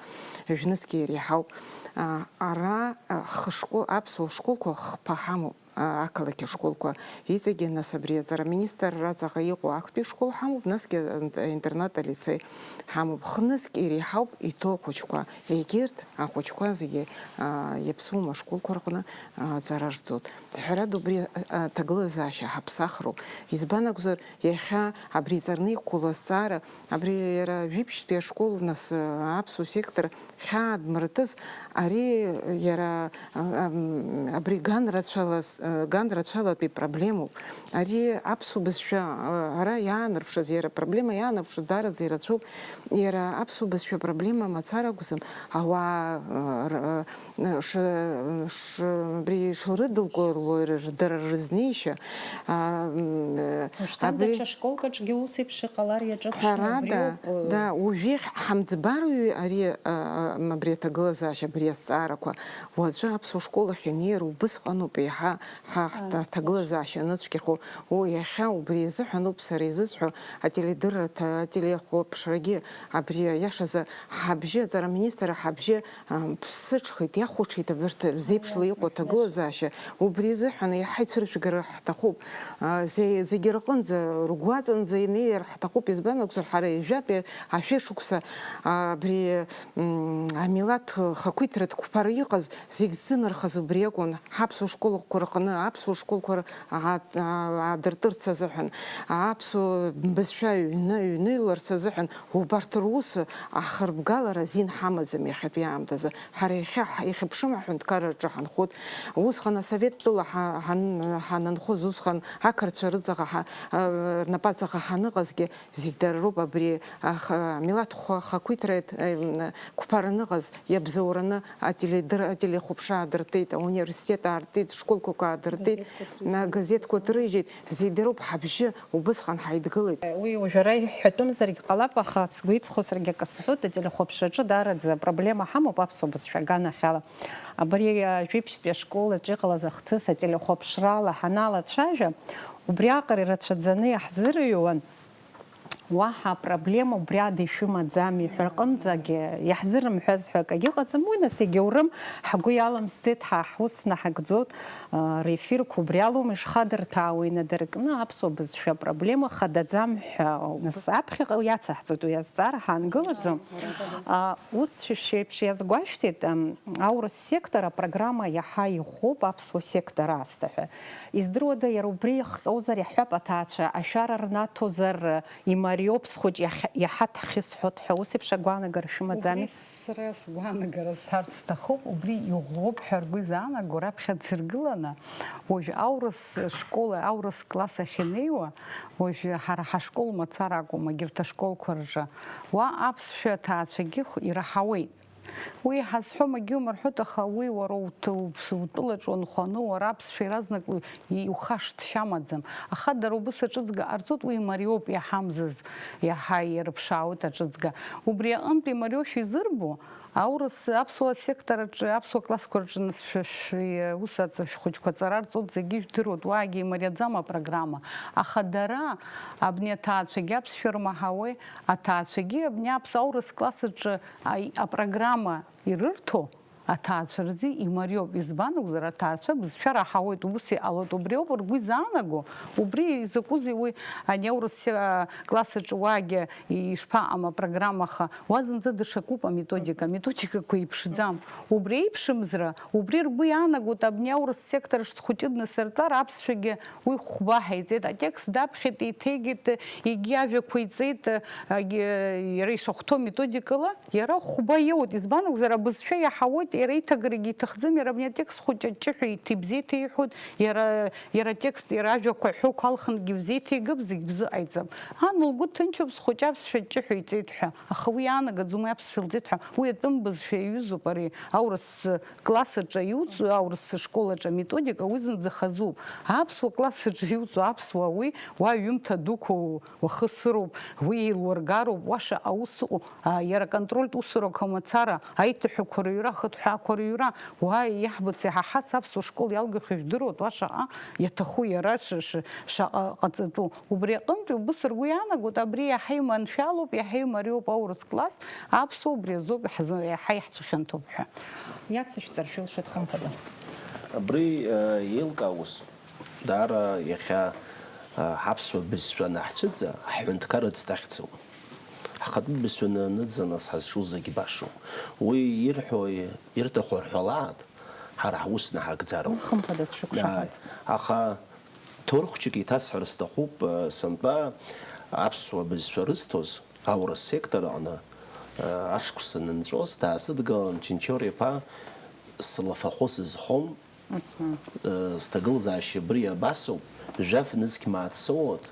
жәнызқьи иреиҳауп. А, ара, а, хышкол, аԥсуа школқәа хԥа ҳамоуп, а, ақалақь ашколқәа иҵегьы, нас абри аҵара министр раҵаҟа иҟоу актәи школ ҳамоуп, насгьы ант-, интернат алицеи ҳамоуп. Хнызқь иреиҳауп иҭоу ахәыҷқәа, егьырҭ ахәыҷқәа зегьы, а, иаԥсуам ашколқәа рҟны, а, аҵара рҵоит. Ҳәарада, убри, а, аҭагылазаашьа ҳаԥсахроуп. Избан акәзар, иахьа абри иҵарны иқәгылоу азҵаара, абри иара жәиԥшьтәи ашкол, нас, а, аԥсуа сектор хьаа дмыртыз, ари иара, а, ам, абри ган рацәала, а, ган рацәалатәи проблемоуп. Ари аԥсуа бызшәа, а, ара иаанарԥшыз, иара проблема иаанарԥшыз даараӡа ирацәоуп. Иара аԥсуа бызшәа проблема мацара акәӡам, ауаа, а, р-, а, ш-, ш-, абри шрыдылкыло дара рызнеишьа, а, м, Ушьҭан абри даҽа школк аҿгьы ус еиԥш иҟалар иаҿыԥшны ҳәарада, абриоуп, э, да, уажәы ҳамӡбар ари, а, а, абри аҭагылазаашьа, абри азҵаарақәа, уаҵәы аԥсуа школ ахь инеир убысҟаноуп еиҳа ҳа ҳҭа-, ҳҭагылазаашьа аныцәгьахо. О, иахьа убри азыҳәаноуп сара изысҳәо, ателедырраҭа, ателехәаԥшрагьы абри аиашазы ҳабжьы, аҵара министр ҳабжьы Ам, ԥсыҽхеит, иахәаҽит абарҭ рзеиԥшла иҟоу аҭагылазаашьа. Убри азыҳәан еиҳа ицәыржәгара ҳҭахуп. А, зе-, зегьы рҟынӡа, ргәаҵанӡа инеир ҳҭахуп. Избан акәзар, ҳара ҩажәатәи ашәышықәса, а, абри, м, амилаҭ хақәиҭратә қәԥара иҟаз зегь ззынархаз убри акәын. Ҳаԥсуа школқәа рҟны, аԥсуа школқәа р-, аа-, аа-, аадыртырц азыҳәан, аԥсуа бызшәа ҩны-, ҩныҩларц азыҳәан убарҭ рус ахырбгалара азин ҳамаӡам иахьатәи аамҭазы. Ҳара иахьа ҳ-, ихьыԥшым аҳәынҭқарраҿы ҳанхоит. Усҟан асовет тәыла ҳа-, ҳан-, ҳанынхоз, усҟан ақырҭцәа рыҵаҟа ҳа-, э, рнапаҵаҟа ҳаныҟазгьы, зегь дара роуп абри, ах-, амилаҭ хәа-, хақәиҭра, э, м, қәԥара аныҟаз, иабзоураны ателедыр-, ателехәаԥшра аадыртит, ауниверситет аартит, школқәак аадыртит, газеҭқәак рыжьит. Газеҭқәак рыжьит, зегь дара роуп ҳабжьы. Убысҟан ҳаидгылеит. Уи уажәы ара иҳәатәымзаргьы ҟалап, аха сгәы иҵхо саргьы акы сҳәоит, ателехәаԥшраҿы даараӡа апроблема ҳамоуп аԥсуа бызшәа аганахьала. Абри ажәеиԥшьтәи ашкол аҿы иҟалаз ахҭыс ателехәаԥшрала ҳаналацәажәа, убриаҟара ирацәаӡаны иаҳзырыҩуан, уаҳа апроблема убри ада ишәымаӡами ҳәа рҟынӡагьы иаҳзырымҳәаз ҳәа акагьы ыҟаӡам, уи нас егьаурым, ҳгәы иаламсӡеит, ҳа ҳус наҳагӡоит. Реефирқәа убри алоума ишхадырҭәаауа инадыркны аԥсуа бызшәа апроблема хадаӡам ҳәа, нас аԥхьаҟа иацаҳҵоит уи азҵаара, ҳаангылаӡом. А, ус шәеиԥш иазгәашәҭеит, ам, аурыс сектор апрограмма иаҳа иӷәӷәоуп аԥсуа сектор аасҭа ҳәа. Издыруада, иара убри ихҟьозар, иаҳҳәап, аҭаацәа ашәара рнаҭозар, имариоуп схәыҷ иаҳ-, иаҳа дхьысҳәоит ҳәа, ус еиԥш агәаанагара шәымаӡами? Убри сара сгәаанагара сҳәарц сҭахуп, убри иӷәӷәоуп ҳәа ргәы изаанаго раԥхьа дсыргыланы, уажә аурыс школ, аурыс класс ахь инеиуа, уажә ҳара ҳашкол мацара акәым, егьырҭ ашколқәа рҿы, уа аԥсшәа аҭаацәагьы хә-, ираҳауеит. Уи ҳазҳәом, акгьы умырҳәоит, аха уи уара уҭ-, уԥс-, утәылаҿ уанхәаны, уара аԥсшәа иаразнак у-, и-, иухашҭшьа амаӡам. Аха дара убыс аҿыҵга ҟарҵоит, уи имариоуп иаҳамзыз, иаҳа ирыԥшаауеит аҿыҵга. Убри аҟынтә имариоушәа изырбо, аурыс аԥсуа сектор аҿы, аԥсуа классқәа рҿы нас шәа-, шәи-, ус аҵа-, шәхәыҷқәа аҵара рҵоит, зегьы ижәдыруеит, уаагьы имариаӡам апрограмма. Аха дара, абни аҭаацәагьы аԥсшәа рмаҳауеи, аҭаацәагьы абни аԥс-, аурыс класс аҿы Аи, апрограмма ирырҭо аҭаацәа рзы имариоуп, избан акәзар, аҭаацәа бызшәа раҳауеит, ус иҟалоит, убри ауп ргәы изаанаго, убри изакәызеи уи, ани аурыс, а, класс аҿы уаагьы ишԥаҟам апрограммаха, уа зынӡа даҽакуп аметодика, аметодикақәа еиԥшӡам, убри еиԥшымзра, убри ргәы иаанагоит, абни аурыс сектор аҿы схәыҷы днасыртәар, аԥсшәагьы Уи хәба ҳаиҵеит, атекст даԥхьеит, еиҭеигеит, егьи ажәақәа иҵеит, егьи иара ишахәҭоу методикала, иара хәба иоуит, избан акәзар, абызшәа иаҳауеит, Иара иҭагарагьы иҭахӡам, иара абни атекст хәыҷы аҷҷыҳәа иҭеи-бзеи ҭеиҳәоит, иара, иара атекст, иара ажәақәа аҳәоуқәа алхынгьы бзиа иҭеигап, зегь бзыҟаиҵап. Ан лгәы ҭынчуп, схәыҷы аԥсшәа аҷҷыҳәа иҵеит ҳәа. Аха уи иаанагаӡом, уи аԥсшәа лҵеит ҳәа. Уи атәым бызшәа иаҩызоуп ари, аурыс класс аҿы иуҵо, аурыс школ аҿы аметодика уи зынӡа хазуп. Аԥсуа класс аҿы иуҵо аԥсуаа уи уа ҩымҭа дуқәа уахысыроуп, уи еилургароуп, уа шаҟа аус ыҟоу, а, иара аконтрольтә усурақәа мацара, аиҭаҳәақәа рыҩра, ахыҭҳәаақәа рыҩра, уа иаҳбац, иҳаҳац аԥсуа школ иалгахьоу жәдыруеит, уа шаҟа иаҭаху иара ш-, ш-, шаҟа ҟаҵатәу. Убри аҟынтәи убыс ргәы иаанагоит, абри иаҳа иманшәалоуп, иаҳа имариоуп аурыс класс, аԥсуа убри азоуп иаҳзы-, иаҳа иаҳцәыхьанҭоуп ҳәа. Иацышәҵар шәылшоит, хымԥада. Абри, э, еилкаауаз, даара иахьа, э, ҳаԥсуа бызшәа анаҳцәыӡа, ҳҳәынҭқар ыӡҭахьӡом. Ҳхатәы бызшәа аныӡа, нас ҳазҿу зегь башоуп. Уи ирҳәо, ирҭаху рҳәалааит, ҳара ҳус наҳагӡароуп. Хымԥада, сшәықәшаҳаҭ. Ааи, аха ҭоурыхәҷык еиҭасҳәар сҭахуп, э, сынтәа аԥсуа бызшәа рызҭоз аурыс сектор аҟны, э, ашықәс анынҵәоз, даасыдгылан Чынчор-иԥа, слафахәы сызхом, э, сҭагылазаашьа абри абасоуп, жәаф нызқь мааҭ соуеит,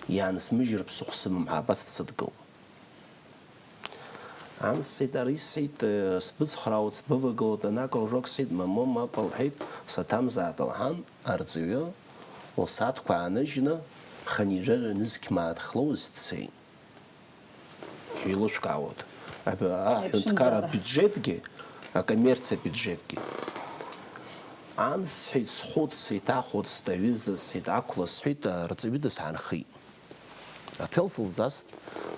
иаансмыжьыр ԥсыхәа сымам ҳәа абас дсыдгылт. Ан сҳәеит, ари сҳәеит, э, сбыцхраауеит, сбывагылоит, ана акружок сҳәеит, мамоу, мап лҳәеит, саҭамзааит лҳәан, арҵаҩы лсааҭқәа ааныжьны, хынҩажәаҩа нызқь мааҭ хлоуз дцеит. Илышәкаауеит. Аб-, аҳәынҭқар абиуџьетгьы, акоммерциа абиуџьетгьы. Ан сҳәеит, схәыц, еиҭахәыцт, аҩыза сҳәеит, ақәла сҳәеит, арҵаҩы дысаанхеит. Аҭел сылзаст,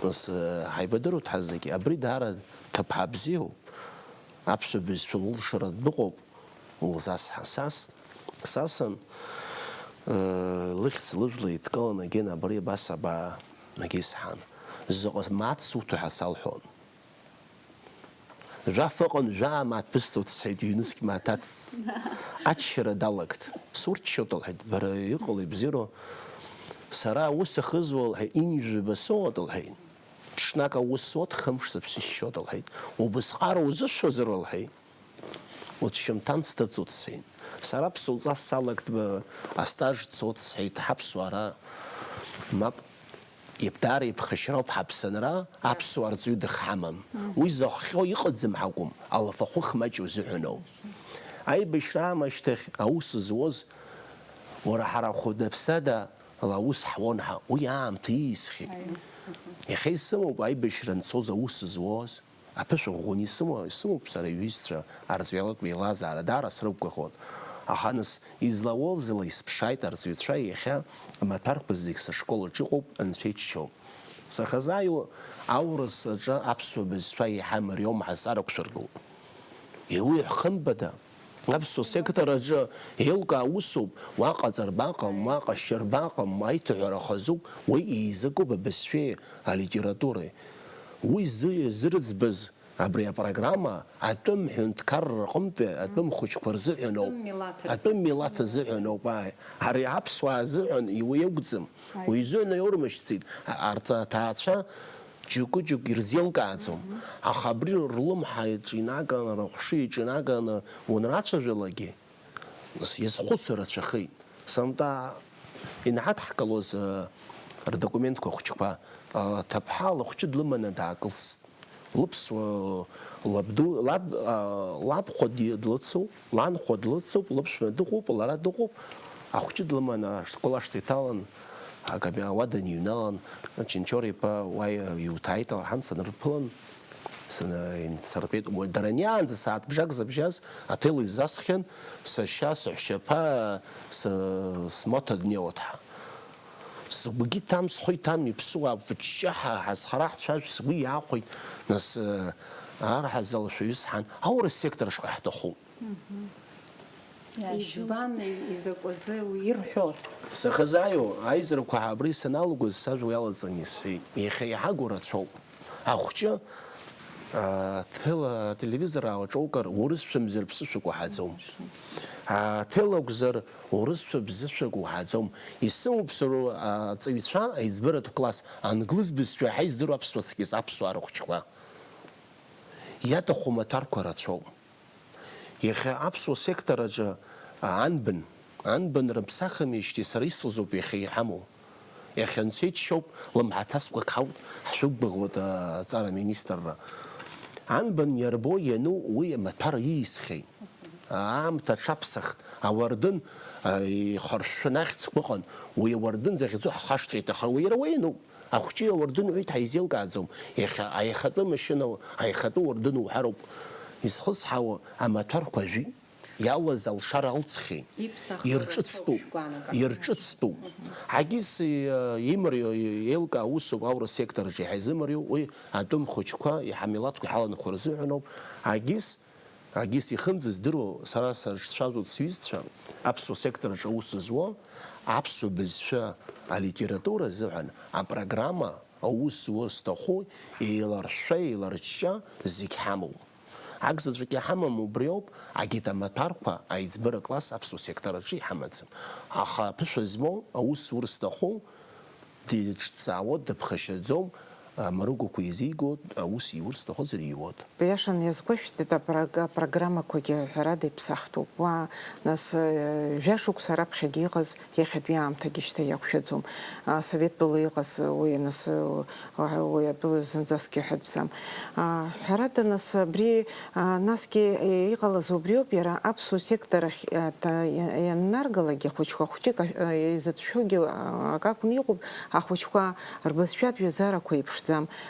нас, э, ҳаибадыруеит ҳазегьы. Абри даара ҭыԥҳа бзиоуп. Аԥсуа бызшәа лылшара дыҟоуп, лзасҳа. Сас, сасын, э, лыхьӡ лыжәла еидкыланы, егьин абри абас абаа, егьи сҳәан. Заҟа мааҭ суҭо ҳәа салҳәон. Жәаф ыҟан, жәаа мааҭ бысҭоит, сҳәеит, ҩнызқь мааҭ ацҵ. Аччара далагт. Сурччоит, лҳәеит, бара иҟало ибзиоу. Сара аус ахызуа, лҳәеит, инжәаба соуеит, лҳәеит. Ҽнак аус зуеит, хымш сыԥсы шьшьоит, лҳәеит. Убысҟара узысҳәозар, лҳәеит. Уцәшьамҭан сҭыҵуеит, сҳәеит. Сара ԥсуаҵас салагт, астаж цоит, сҳәеит, ҳаԥсуара мап. Иԥ-, даара иԥхашьароуп ҳаԥсынра, аԥсуа арҵаҩы дыхҳамам. Уи зыхҟьо иҟаӡам ҳакәым, алафахәы хмаҷ узыҳәаноуп. Аибашьра аамышьҭахь аус зуаз, уара, ҳара хәыда-ԥсада ала аус ҳуан ҳәа, уи аамҭа иисхьеит. Иахьа исымоуп аибашьра анцоз аус зуаз, аԥышәа ӷәӷәаны исымоу, исымоуп сара иҩызцәа арҵаҩратә еилазаара, даара срықәгәыӷуан. Аха нас, излауоу зыла исԥшааит, арҵаҩцәа иахьа амаҭәарқәа зегь сышкол аҿы ыҟоуп, Анцәа иччоуп. Сахьазааиуа аурыс аҿы аԥсуа бызшәа еиҳа имариоу ҳазҵаара ықәшәыргылт. Иуи хымԥада, аԥсуа сектор аҿы еилкаа усуп, уаҟа ҵарбаҟам, уаҟа шьарбаҟам, аиҭаҳәара хазуп, уи еизакуп абызшәеи алитературеи. Уи зы-, зырӡбаз Абри апрограмма атәым ҳәынҭқарра рҟынтәи атәым хәыҷқәа рзыҳәан ауп. Атәым милаҭ рзы-, атәым милаҭ азыҳәан ауп, ааи. Ари аԥсуаа азыҳәан иуа иакәӡам. Ааи. Уи изыҳәан иаурмышьҭӡеит. А-, арҭ аҭаацәа џьоукы-џьоукы ирзеилкааӡом. Мгм. Аха абри рлымҳа иҿы инаганы, рыхәшәы иҿы инаганы уанрацәажәалакгьы, нас иазхәыцуа рацәахеит. Сынтәа инҳадҳкылоз, э, рдокументқәа хәыҷқәа, э, ҭыԥҳа лыхәҷы длыманы даакылст. Лыԥсуа лабду, лаб, а, лабхәа ди-, длыцуп, ланхәа длыцуп, лыԥшәма дыҟоуп, лара дыҟоуп. Ахәҷы длыманы ашкол ашҭа иҭалан, акаби-, ауада иҩналан, Чынчор иԥа уа иуҭааит, лҳәан, санрыԥылан, сына-, инсыртәеит. Уа дара аниаанӡа сааҭ бжак забжьаз аҭел изасхьан, сашьа, саҳәшьаԥа, сы-, смоҭа днеиуеит ҳәа. Сгәгьы ҭам, схы иҭам, иԥсуа аԥыҷҷаҳа ҳазхара ҳцәажәо сгәы иахәеит, нас, э, арҳазал шәаҩы сҳәан, аурыс сектор ашҟа ҳҭахуп. Мгм. Избан, изакәазы уи ирҳәоз? Сахьазааиуа, аизарақәа абри саналагоз сажәа уи алаҵаны исҳәеит. Иахьа иҳагу рацәоуп. Ахәҷы, аа, тела-, ателевизор аалҿоукыр, урысшәа мзар ԥсышәак уаҳаӡом. Аа, ҭел акәзар, урысшәа бзышәак уаҳаӡом. Исымоуп сара, аа, аҵаҩцәа, аиҵбыратә класс, англыз бызшәа иаҳа издыруа аԥсуа цкьаз аԥсуаа рыхәҷқәа. иаҭаху амаҭәарқәа рацәоуп. Иахьа аԥсуа сектор аҿы анбан, анбан рыԥсахымижьҭеи сара исҵозоуп иахьа иҳамоу. Иахьа анцәа иџьшьоуп, лымҳаҭасқәак ҳауп, ҳшәықәгәыӷуеит, а, аҵара аминистрра. Анбан иарбоу иану уи амаҭәар ииасхьеит. Аамҭа аҽаԥсахт, ауардын, а, ихыршәшәаны ахьӡқәа ыҟан, уи ауардын захьӡу ҳхашҭхьеит, аха уи иара уа иануп. Ахәҷы ауардын уҳәеит, ҳаизеилкааӡом. Иахьа аихатәы машьына, аихатәы уардын уҳәароуп. Изхысҳауа амаҭәарқәа ажәит, иалаз алшара алҵхьеит. Иԥсахы Ирҿыцтәуп, рацәоуп, шәгәаанагара. Ирҿыцтәуп. Ҳагьыс, э, имариоу, еилкаау усуп, аурыс сектор аҿы иаҳа изымариоу, уи атәым хәыҷқәа, иаҳа милаҭқәа иҳаланахо рзыҳәаноуп. Агьыс, агьыс ихынӡаздыруа, сара сырҿцәажәоит сҩызцәа, аԥсуа сектор аҿы аус зуа, аԥсуа бызшәа алитература азыҳәан апрограмма аус зуа зҭаху еиларшәшәа, еиларҷҷа зегь ҳамоуп. Акзаҵәык иҳамам убриоуп, агьыт амаҭәарқәа аиҵбыра класс аԥсуа сектор аҿы иҳамаӡам. Аха аԥышәа змоу, аус зур зҭаху, диҿҵаауа, дыԥхашьаӡом, амаругақәа еизигоит, аус иур зҭахызар иуоит. Биашан иазгәышәҭеит, апрог-, апрограммақәагьы ҳәарада иԥсахтәуп. Уа, нас, э, жәашықәса раԥхьагьы иҟаз иахьатәи аамҭагьы шьҭа иақәшәаӡом. А, Совет тәыла иҟаз уи, нас, э, уи атәы зынӡаскгьы ҳәатәӡам. А, ҳәарада, нас, абри, а, насгьы, э, иҟалаз убриоуп, иара аԥсуа сектор ахь, а, та-, иа-, ианнаргалакгьы, ахәыҷқәа хәҷык, а, изыцәшәогьы, а, акакәны иҟоуп, ахәыҷқәа рбызшәатә ҩазарақәа еиԥшӡам.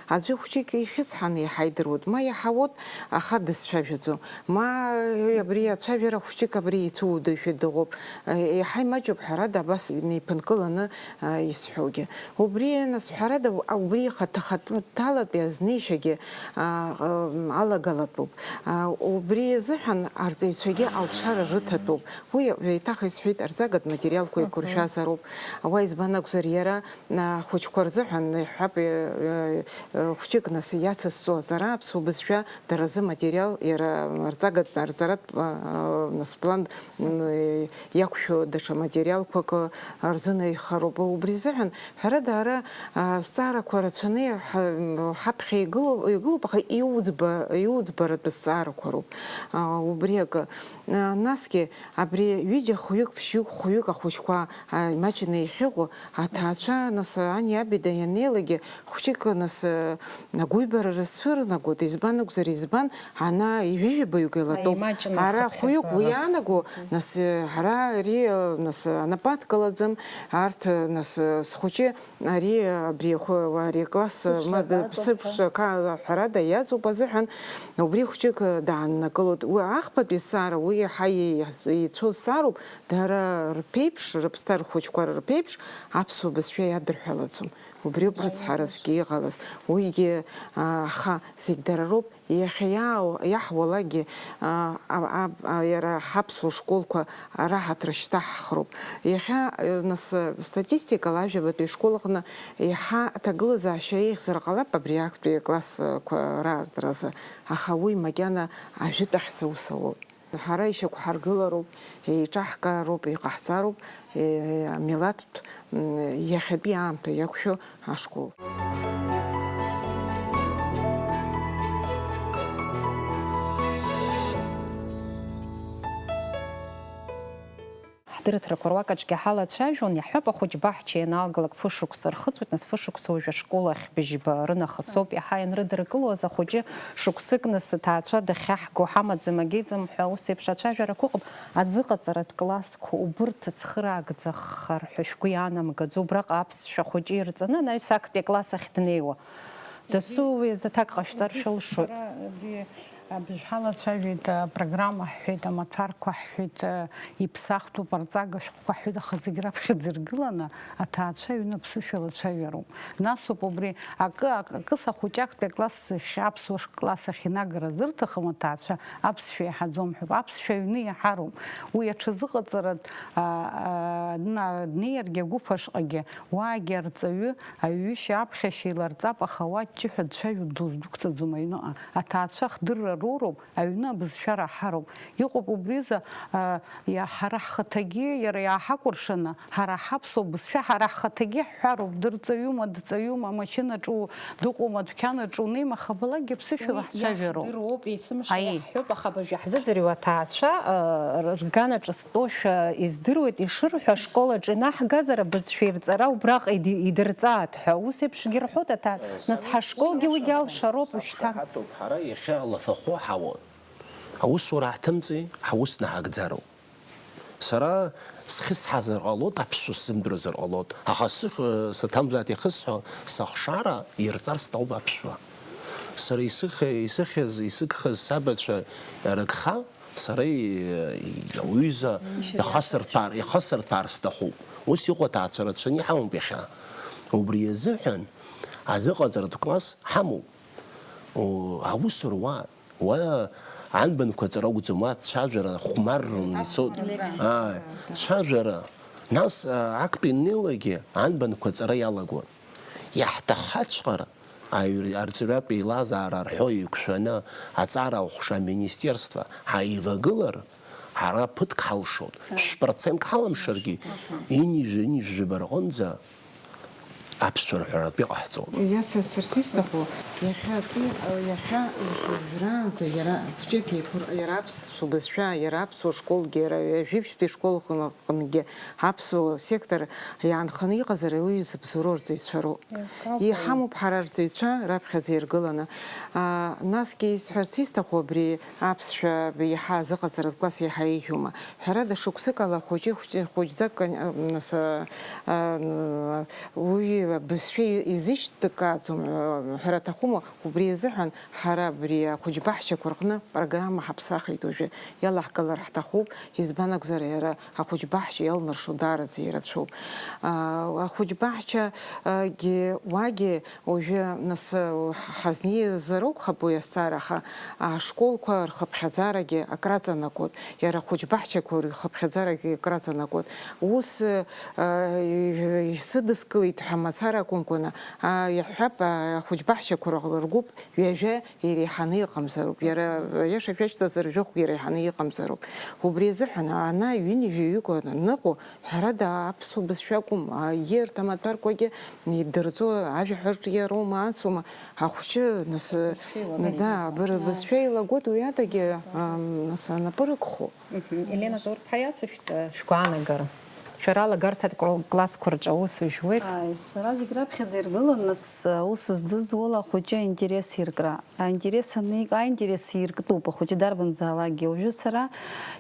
Аӡәы хәҷык ихьысҳаны иҳаидыруеит, ма иаҳауеит, аха дызцәажәаӡом. Ма, э, абри ацәажәара хәҷык абри ицәуадаҩшәа дыҟоуп. Э, иаҳа имаҷуп, ҳәарада, абас инеиԥынкыланы, э, исҳәогьы. Убри, нас, ҳәарада, убри ихаҭа-, хаҭала-, ҭалатәи азнеишьагьы, а, м, алагалатәуп. А, убри азыҳәан арҵаҩцәагьы алшара рыҭатәуп. Уи еиҭах исҳәеит, арҵагатә материалқәа Мгм. еиқәыршәазароуп. Уа избан акәзар, иара ахәыҷқәа рзыҳәан, иҳәап, э, э, хәҷык нас иацызҵо аҵара аԥсуа бызшәа дара рзы материал, иара арҵагатә, арҵаратә, э, нас план, м, э, иақәшәо даҽа материалқәак рзынаихароуп. Убри азыҳәан, ҳәарада, ара, а, азҵаарақәа рацәаны ҳа-, м, ҳаԥхьа игылоу-, игылоуп, аха иуӡба-, иуӡбаратәы зҵаарақәа роуп. А, убри акы. А, насгьы, абри ҩыџьа хәҩык, ԥшьҩык, хәҩык ахәыҷқәа, а, имаҷны иахьыҟоу, аҭаацәа, нас, ани аби данеилагьы, хәҷык, нас, агәыҩбара рызцәырнагоит, избан акәзар, избан, ана ҩажәибаҩык илатәоуп. Аимаҷны Ара хәҩык уи иаанаго, нас, ара ари, нас, анапы адкылаӡам, арҭ, нас, схәыҷы ари, абри ахәы-, ари акласс, Сыԥшра ма д-, даҵоуп ҳәа. Сыԥшра ка-, ҳәарада иаҵоуп азыҳәан, убри хәҷык дааннакылоит. Уи ахԥатәи зҵаара, уи иаҳа еиҳ-, еицәоу зҵаароуп, дара рԥеиԥш, рыԥсҭа рхәыҷқәа рԥеиԥш аԥсуа бызшәа иадырҳәалаӡом. Убриоуп рыцҳаразгьы иҟалаз. Уигьы, а, аха зегь дара роуп. Иахьа иаау-, иаҳуалакгьы, а, а, а, а, иара ҳаԥсуа школқәа раҳаҭыр шьҭаҳхроуп. Иахьа, э, нас, э, статистикала ажәабатәи ашкол аҟны еиҳа аҭагылазаашьа еиӷьзар ҟалап абри актәи аклассқәа раартразы, аха уи макьана ажәытә ахьӡ аус ауоуп. Ҳара ишьақәҳаргылароуп, еиҿаҳкаароуп, иҟаҳҵароуп, е, амилаҭтә, м, иахьатәи аамҭа иақәшәо ашкол. Ҳдырраҭарақәа руак аҿгьы ҳалацәажәон, иаҳҳәап, ахәыҷ баҳча ианалгалак фышықәса рхыҵуеит, нас фышықәса уажә ашкол ахь быжьба рынахыс ауп, иаҳа ианрыдыркылоз ахәыҷы шықәсык нас аҭаацәа дахьаҳго ҳамаӡам, агеӡам ҳәа ус еиԥш ацәажәарақәа ыҟоуп. Азыҟаҵаратә классқәа убырҭ цхыраагӡахар ҳәа шәгәы иаанамгаӡо, убраҟа аԥсшәа ахәыҷы ирҵаны анаҩс актәи акласс ахь днеиуа? Дасу уи азы аҭак ҟашәҵар шәылшоит. Ара, абри, абри ҳалацәажәеит, апрограмма ҳҳәеит, амаҭәарқәа ҳҳәеит, иԥсахтәуп, арҵага шәҟәқәа ҳҳәеит, аха зегь раԥхьаӡа иргыланы аҭаацәа аҩны аԥсышәала ацәажәароуп. Насоуп убри акы, акы, акы сахәыҷы актәи акласс ахь, аԥсуа ш-, класс ахь инагара зырҭахым аҭаацәа аԥсшәа иаҳаӡом ҳәа. Аԥсшәа аҩны иаҳароуп. Уи аҽазыҟаҵаратә, а, а, дна-, днеиргьы агәыԥ ашҟагьы, уаагьы арҵаҩы, аҩышьа аԥхьашьа иларҵап, аха уа ҷҷыҳәа дцәажәо дыздәықәҵаӡом аҩныҟа. Аҭаацәа ахдырра Роуроуп, аҩны абызшәа раҳароуп. Иҟоуп убри азы, а, иа-, ҳара ҳхаҭагьы иара иааҳакәыршаны, ҳара ҳаԥсуа бызшәа ҳара ҳхаҭагьы ҳҳәароуп, дырҵаҩума, дҵаҩума, амашьынаҿу дыҟоума, адәқьанаҿу неима, хабалакгьы ԥсышәала Уи ҳцәажәароуп. Иаҳдыруоуп, есымша Аиеи. Иаҳҳәоп, аха абыржәы иаҳзыӡырҩуа аҭаацәа, а, р-, рган аҿы стәоушәа издыруеит, ишырҳәо, ашкол аҿы инаҳгазар, абызшәа ирҵара убраҟа иди-, идырҵааит ҳәа. Ус еиԥшгьы рҳәоит аҭаацәа. Нас ҳашколгьы уигьы алшароуп уажәшьҭа. Ҳаҭоуп, ҳара иахьа алафахәы ҳауан. Аусура ҳҭымҵи, ҳаус наҳагӡароуп. Сара схьысҳазар ҟалоит, аԥсшәа сзымдыруазар ҟалоит, аха сых-, саҭамзааит иахысҳәо, сыхшара ирҵар сҭахуп аԥсшәа. Сара исых-, исыхьыз, исыгхаз сабацәа рыгха, сара и-, и-, уҩыза ихасырҭәаар, ихасырҭәаар сҭахуп. Ус иҟоу аҭаацәа рацәаны иҳамоуп иахьа. Убри азыҳәан азыҟаҵаратә класс ҳамоуп. О, аус руа, уа анбанқәа ҵара акәӡам, уа цәажәара хәмарраны ицоит. Ааи, цәажәара. Нас, а, актәи аннеилакгьы анбанқәа ҵара иалагон. Иаҳҭаххаҵәҟьар, аҩ-, арҵаҩратә еилазаара рҳәо еиқәшәаны аҵара аҟәша аминистерство ҳаивагылар, ҳара ԥыҭк ҳалшоит. Шә-процентк ҳаламшаргьы, ини-, ҩажәа, ини-, ҩажәа жәаба рҟынӡа аԥсшәа рҳәаратәы иҟаҳҵоит. Иацасырц исҭаху, иахьатәи, иахьа, иахьа уажәраанӡа иара хәҷык еиқәыр-, иара аԥсуа бызшәа, иара аԥсуа школгьы, иара ҩажәиԥшьтәи школ аҟны-, аҟынгьы аԥсуа сектор иаанханы иҟазар, уи зыбзоуроу арҵаҩцәа роуп. Иахамоуп ҳара арҵаҩцәа раԥхьаӡа иргыланы. А, насгьы исҳәарц исҭаху абри аԥсшәа иаҳа азыҟаҵаратә класс иаҳа еиӷьума? Ҳәарада, шықәсык ала хәыҷы-, хәыҷ-, хәыҷӡак, кон-, а, нас, а, а, н-, уи абызшәа изышьҭкааӡом, а, ҳәара аҭахума, убри азыҳәан ҳара абри ахәыҷбаҳчақәа рҟны программа ҳаԥсахит уажәы, иалаҳгалар ҳҭахуп, избан акәзар, иара ахәыҷбаҳча иалнаршо даараӡа ирацәоуп. А, ахәыҷбаҳчагьы уагьы Уажәы, нас, ҳ-, ҳазнеизар акәхап уи азҵаара, аха ашколқәа рхыԥхьаӡарагьы акраҵанакуеит, иара ахәыҷбаҳчақәа рхыԥхьаӡарагьы акраҵанакуеит. Ус, а, исыдыскылеит ҳәа мацара акәымкәаны, а, иаҳҳәап, а, ахәыҷбаҳчақәа р-, ргәыԥ ҩажәа иреиҳаны иҟамзароуп, иара, аиаша шәашьҭазар, жәохәгьы иреиҳаны иҟамзароуп. Убри азыҳәан, ана ҩынҩажәаҩык аныҟоу, Ҳәарада, аԥсуа бызшәа акәым, а, ииарҭа амаҭәарқәагьы идырҵо ажәаҳәаҿ иароума, асума, ахәҷы, нас, Бызшәа еилагоит. Да, быр-, Ааи. Бызшәа еилагоит, уи адагьы, ам, нас, анапы рыкхо. Мгм. Елена Заур-ԥҳа, иацышәҵа шәгәаанагара. Шәара алагарҭатә кла-, классқәа рҿы аус жәуеит. Ааи, сара зегь раԥхьаӡа иргылан, нас, аус здызуала ахәыҷы аинтерес иркра. Аинтерес аник-, аинтерес ирктәуп ахәыҷы дарбанзаалакгьы. Уажәы сара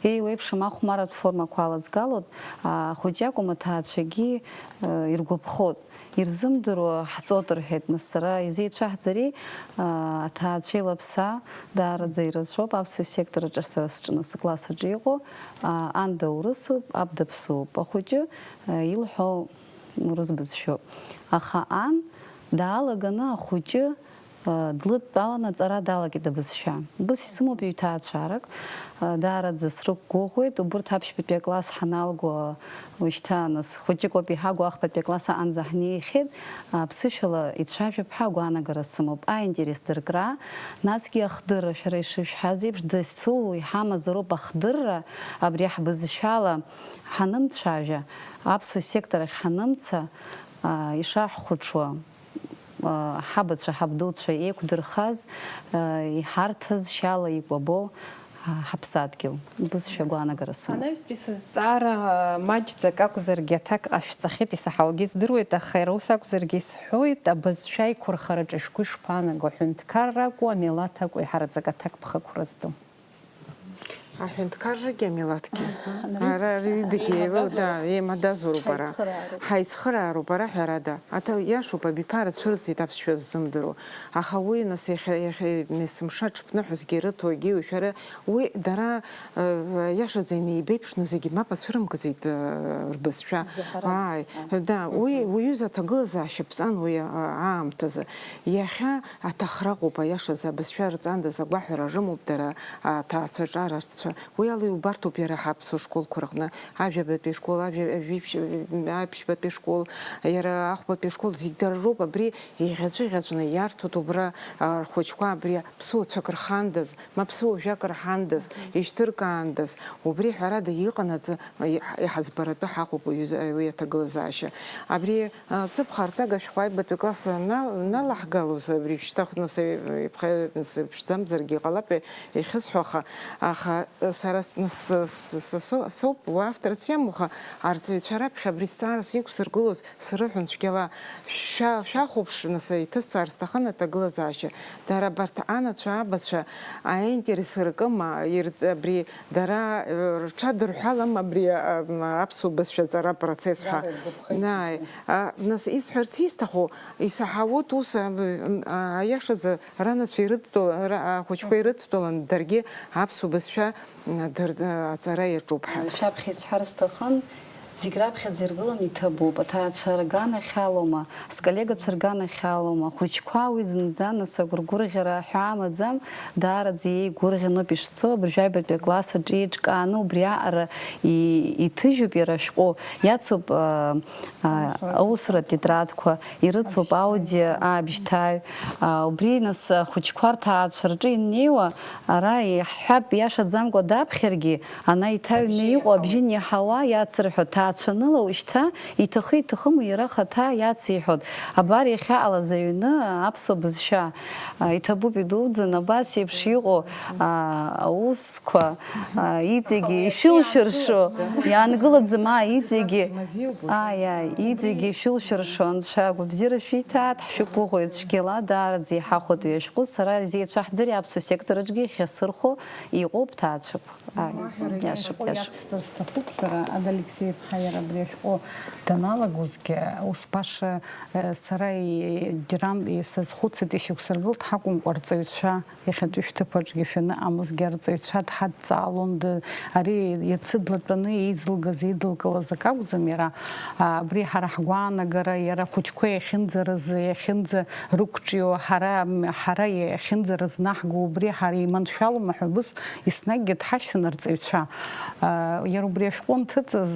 еиуеиԥшым ахәмарратә формақәа алазгалоит, ахәыҷы акәым, аҭаацәагьы, э, иргәаԥхоит. Ирзымдыруа ҳҵоит рҳәеит, нас сара изеицәаҳҵари, а, аҭаацәа илаԥсаа даараӡа ирацәоуп, аԥсуа сектор аҿы сара сҿынасыкласс аҿы иҟоу, а, ан даурысуп, аб даԥсуоуп. Ахәыҷы, а, илҳәо урыс бызшәоуп. Аха ан даалаганы ахәыҷы Длыдтәалан аҵара далагеит абызшәа. Убыс исымоуп ҩҭаацәарак, даараӡа срықәгәыӷуеит. Убырҭ аԥшьбатәи акласс ҳаналго, уажәшьҭа нас хәыҷык ауп иҳагу, ахԥатәи акласс аҟынӡа ҳнеихьеит. Аԥсышәала ицәажәап ҳәа агәаанагара сымоуп. Аинтерес дыркра, насгьы ахдырра, шәара ишышәҳәаз еиԥш, дасу иҳамазароуп ахдырра, абри ҳбызшәала ҳанымцәажәа, аԥсуа сектор ахь ҳанымца, ишаҳхәаҽуа. Ҳабацәа, ҳабдуцәа еиқәдырхаз, иҳарҭаз шьала икәабо ҳаԥсадгьыл. Бызшәа гәаанагара сымоуп. Анаҩстәи сызҵаара маҷӡак акәзаргьы аҭак ҟашәҵахьеит, исаҳауагьы здыруеит, аха иара ус акәзаргьы исҳәоит, абызшәа аиқәырхараҿы шәгәы ишԥаанаго, аҳәынҭқарра акәу, амилаҭ акәу, еиҳараӡак аҭак бхықәраздам. Аҳәынҭқаррагьы амилаҭгьы. Аҳа, ара рҩбагьы еибау, да, еимадазароуп ара. Ҳаицхыраароуп. Ҳаицхыраароуп ара, ҳәарада. Аҭак иашоуп, абиԥара цәырҵит аԥсшәа ззымдыруа. Аха уи, нас, иахьа, иахьа, есымша аҽԥныҳәазгьы ирыҭогьы, шәара, уи дара, э, иашаӡа инеибеиԥшны зегьы мап ацәырымгаӡеит, э, рбызшәа. Жәаҳәарада. Ааи, да, уи, уи уҩыза аҭагылазаашьа ԥҵан уи, а, аамҭазы. Иахьа Аҭахра ыҟоуп, аиашазы, абызшәа рҵандаз агәаҳәара рымоуп дара, аҭаацәа ҿарацәа Уи ала иубарҭоуп иара ҳаԥсуа школқәа рҟны, ажәабатәи ашкол, ажәа-, ажәибжь-, аԥшьбатәи ашкол, иара ахәбатәи ашкол, зегь дара роуп, абри еиӷьаҵәы-еиӷьаҵәны иарҭоит убра, а, рхәыҷқәа абри ԥсуа цәак рхандаз, ма ԥсуа жәак рҳандаз, ишьҭыркаандаз, убри ҳәарада иҟанаҵы, а, иҳ-, иҳаӡбаратәы ҳаҟоуп уи, уи аҭагылазаашьа. Абри Ҵыԥх аарҵага шәҟәы аҩбатәи класс ана-, аналаҳгалоз, абри шьҭахь нас, ԥхьа нас ԥшӡамзаргьы ҟалап, иахьысҳәо, аха, аха сара с-, нас, с-, с-, с-, соуп, уа авторс иамоу, аха арҵаҩцәа раԥхьа абри зҵаарас иқәсыргылоз срыҳәон цәгьала, шәа-, шәахәаԥш, нас, иҭысҵаар сҭахын аҭагылазаашьа. Дара абарҭ анацәа, абацәа аинтерес ркыма, ирҵ-, абри Дара, э, рҽадырҳәалам абри, а, м, аԥсуа бызшәа аҵара апроцесс ҳәа. Дара иргәаԥхеит. Ааи. А, нас исҳәарц исҭаху, исаҳауеит ус, а, м, а, аиашазы ранацәа ирыдтәала-, ра-, ахәыҷқәа ирыдтәалан даргьы аԥсуа бызшәа, м, дыр-, а, аҵара иаҿуп ҳәа. Шәаԥхьа исҳәар сҭахын, зегь раԥхьаӡа иргыланы иҭабуп, аҭаацәа рганахь алоума, сколлегацәа рганахь алоума, ахәыҷқәа уи зынӡа нас агәыргәырӷьара ҳәа амаӡам, даараӡа иеигәырӷьаноуп ишцо, абыржәы аҩбатәи акласс аҿы еиҿкааны убри аҟара и-, иҭыжьуп иара ашәҟәы, иацуп, а, а, аусуратә тетрадқәа, ирыцуп аудио аабжьҭаҩ, а, убри нас ахәыҷқәа рҭаацәа рҿы иннеиуа, ара иаҳҳәап, иашаӡамкәа даԥхьаргьы, ана иҭаҩны иҟоу абжьы иаҳауа, иацырҳәо, ҭаацәаныла ушьҭа иҭахы-иҭахыму иара ахаҭа иациҳәоит. Абар иахьаҟалаз аҩны аԥсуа бызшәа, а, иҭабуп идуӡӡан абас еиԥш иҟоу, а, аусқәа, а, иҵегьы ишәылшәыршо, иаангылабӡам, аа, иҵегьы, ааи, ааи, иҵегьы ишәылшәыршо Анцәа агәабзиара шәиҭааит, ҳшәықәгәыӷуеит цәгьала, даараӡа иҳахәатәу иашәҟәы, сара изеицәаҳӡари аԥсуа сектор аҿгьы иахьасырхәо иҟоуп ҭаацәақәа. Ааи, уаҳа иашоуп, иашоуп. Иацсҵар сҭахуп сара, Ада Алексеи-иԥҳа иара абри ашәҟәы даналагозгьы, ус баша, э, сара и-, џьарантә исазхәыцит, ишьақәсыргылт ҳакәымкәа, арҵаҩцәа, иахьатәи шәҭыԥ аҿгьы шәаны амзгьы арҵаҩцәа дҳадҵаалон, ды-, ари иацы длатәаны еизылгаз, еидылкылаз акы акәӡам иара, а, абри ҳара ҳгәаанагара, иара ахәыҷқәа иахьынӡарыз, иахьынӡа рықәҿио, ҳара, м, ҳара иахьынӡарызнаҳго, убри ҳара иманшәалома ҳәа убыс еснагьгьы дҳашьҭан арҵаҩцәа. А, иара убри ашәҟәы анҭыҵыз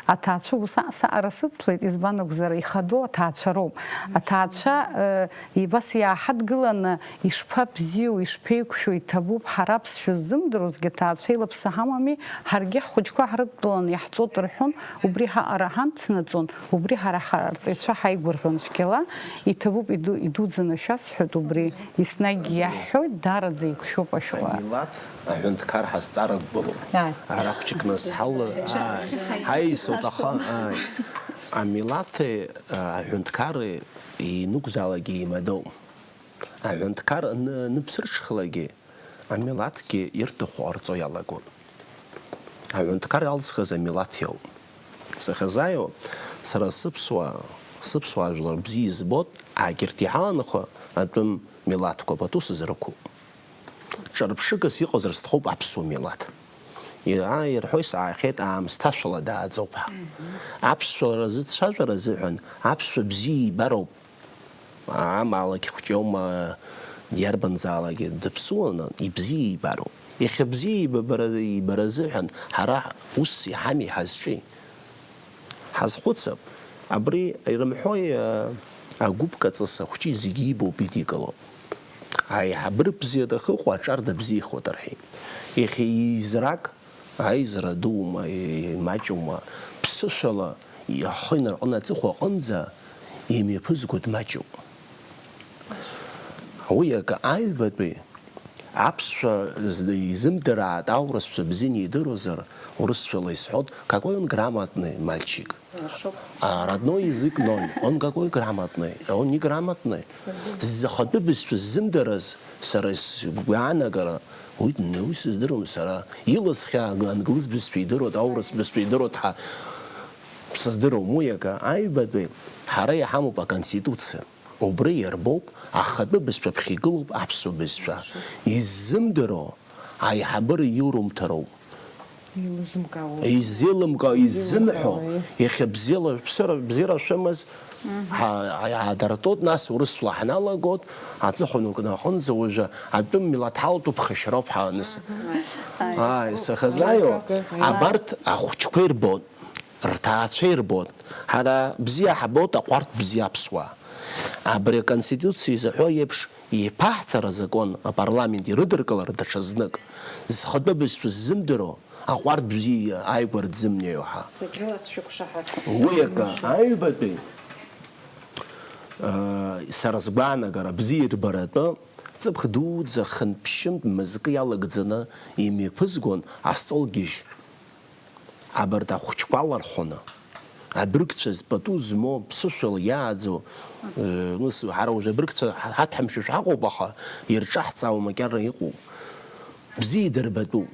аҭаацәа ус а-, саҟара сыцлеит, избан акәзар, ихадоу аҭаацәа роуп. Аҭаацәа, э, и-, убас иааҳадгыланы, ишԥабзиоу, ишԥеиқәшәоу, иҭабуп, ҳара аԥсшәа ззымдыруазгьы аҭаацәа илаԥса ҳамами, ҳаргьы ҳхәыҷқәа ҳрыдтәалан иаҳҵоит рҳәон, убри ҳаҟара ҳамцнаҵон. Убри ҳара ҳарҵаҩцәа ҳаигәырӷьон цәгьала, иҭабуп, иду-, идуӡӡаны шәасҳәоит убри, еснагь иаҳҳәоит, даараӡа еиқәшәоуп ашәҟәы. Амилаҭ аҳәынҭқар ҳазҵаара гәылоуп. Ааи. Ара хәҷык нас ҳаула, ааи, ҳаи, сауҭаххо, ааи. Амилаҭи, а, аҳәынҭқари ианакәзаалакгьы еимадоуп. Аҳәынҭқар аны-, аныԥсырҽхьалагьы, амилаҭгьы ирҭаху ҟарҵо иалагоит. Аҳәынҭқар иалҵхыз амилаҭ иоуп. Сахьазааиуа, сара сыԥсуа, сыԥсуа жәлар бзиа избоит, егьырҭ иҳаланхо атәым милаҭқәа пату сызрықәуп. Ҿырԥшыгас иҟазар сҭахуп аԥсуа милаҭ. Иа-, ирҳәо исаҳахьеит, аамсҭашәала дааӡоуп ҳәа. Аԥсшәа рзыцәажәара азыҳәан аԥсшәа бзиа ибароуп. Амаалықь хәҷоума, иарбанзаалакгьы дыԥсуаны, ибзиа ибароуп. Иахьа бзиа ибабара, ибара азыҳәан ҳара усс иҳами ҳазҿи? Ҳазхәыцып. Абри ирымҳәои, а, агәыԥ каҵыс ахәҷы зегьы ибоуп, идикылоуп. Аиҳабыра бзиа дахыҟоу аҿар дабзиахоит рҳәеит. Иахьа израк Аизара дуума, имаҷума, ԥсышәала ахы инаркны аҵыхәа аҟынӡа имҩаԥызго дмаҷуп. Уи акы аҩбатәи аԥсшәа зны изымдыраат, аурысшәа бзианы идыруазар, урысшәала исҳәот, какой он грамотный мальчик. Хорошо. А родной язык ноль. Он какой грамотный? Он неграмотный. Сергей. Захатәы бызшәа ззымдырыз, сара сгәаанагара, уи днеи сыздыруам сара. Иласхьа англыз бызшәа идыруеит, аурыс бызшәа идыруеит ҳәа сыздыруам. Уи акы, аҩбатәи, ҳара иҳамоуп аконституциа. Убри иарбоуп ахатәы бызшәаԥхьа игылоуп аԥсуа бызшәа. Иззымдыруа аиҳабыра иурымҭароуп. Илызымкаауа. Изеилымкаауа, иззымҳәо, изеилымкаауа, иахьа бзиала шәыԥсыра, бзиара шәымаз, ҳа-, ҳа-, ҳаадыртәоит, нас урысла ҳналагоит, аҵыхәа нукны аҟынӡа уажәы атәым милаҭ ҳалтәуп, ԥхашьароуп ҳааныс. Ааи, сахазааиуа, абарҭ ахәыҷқәа ирбоит, рҭаацәа ирбоит. Ҳара бзиа ҳабоит, аҟәарҭ бзиа аԥсуаа. Абри аконституциа изаҳәо еиԥш, иԥаҳҵар азакәын апарламент ирыдыркылар даҽазнык, зхатәы бызшәа ззымдыруа, аҟәардә бзиа ааигәара дзымнеиуа ҳәа. Зегь рыла сшәықәшаҳаҭ. Уи акы, аҩбатәи, э, сара сгәаанагара, бзиа ирбаратәы, ҵыԥх дуӡӡа хынтә-ԥшьынтә мызкы иалагӡаны имҩаԥызгон астолгьежь. Абарҭ ахәыҷқәа алархәаны, абыргцәа зпату змоу, ԥсышәала иааӡоу, э, ус, ҳара уажә абыргцәа ҳа-, ҳаҭәҳамшьошәа ҳаҟоуп, аха ирҿаҳҵаауа макьана иҟоуп. Бзиа идырбатәуп.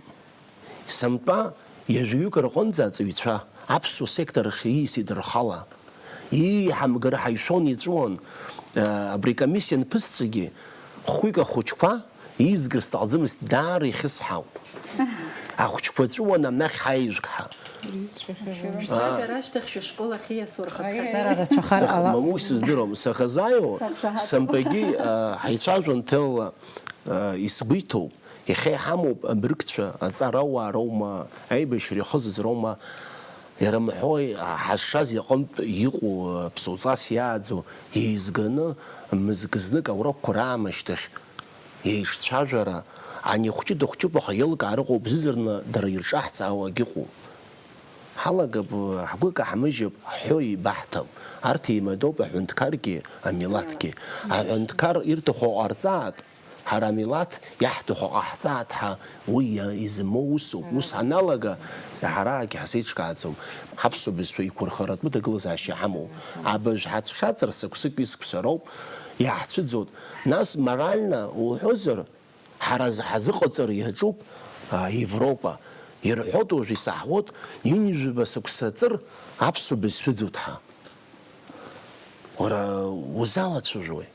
Сынтәа ҩажәаҩык рҟынӡа аҵаҩцәа аԥсуа сектор ахь ииасит рхала. Ииҳамгар ҳаишәон, иҵәуон. Э, абри комиссиа анԥысҵәагьы, хәҩык ахәыҷқәа, иизгар сҭахӡамызт, даара ихьысҳауп. Ахәыҷқәа ҵәуан анахь ҳаижәг ҳәа. Шәажәа рашьҭахь шәышкол ахь ииасуа рхыԥхьаӡара рацәахар Сах-, ҟалап. Мамоу, исыздырам, сахьазааиуа, сынтәагьы, а, ҳаицәажәон ҭелла, а, исгәы иҭоуп. Иахьа иҳамоуп абыргцәа, аҵарауаа роума, аибашьра иахызыз роума, ирымҳәои, а, ҳазшаз иҟынтә иҟоу, а, ԥсуаҵас иааӡо, еизганы, мызкы знык аурокқәа раамышьҭахь, еишцәажәара, ани хәҷы дыхәҷуп, аха еилкаар ыҟоуп, зыӡырҩны дара ирҿаҳҵаауагь ыҟоуп. Ҳалагап, ҳгәы каҳмыжьып, ҳҳәо еибаҳҭап. Арҭ еимадоуп аҳәынҭқаргьы, амилаҭгьы. Аҳәынҭқар ирҭаху ҟарҵаат, ҳара амилаҭ иаҳҭаху ҟаҳҵаат ҳәа уи иа-, изымоу усуп. Ус ҳаналага, ҳараагьы ҳзеиҿкааӡом. Ҳаԥсуа бызшәа иқәырхаратәы ҭагылазаашьа ҳамоуп. Абыржә ҳацәхьаҵыр сықәсык ҩызкқәа роуп, иаҳцәыӡуеит. Нас морально уҳәозар, ҳара ҳазыҟаҵара иаҿуп, а, Европа. Ирҳәоит уажә исаҳауеит, ҩынҩажәаба сықәса ҵыр аԥсуа бызшәа ыӡуеит ҳәа. Уара узалацәажәои?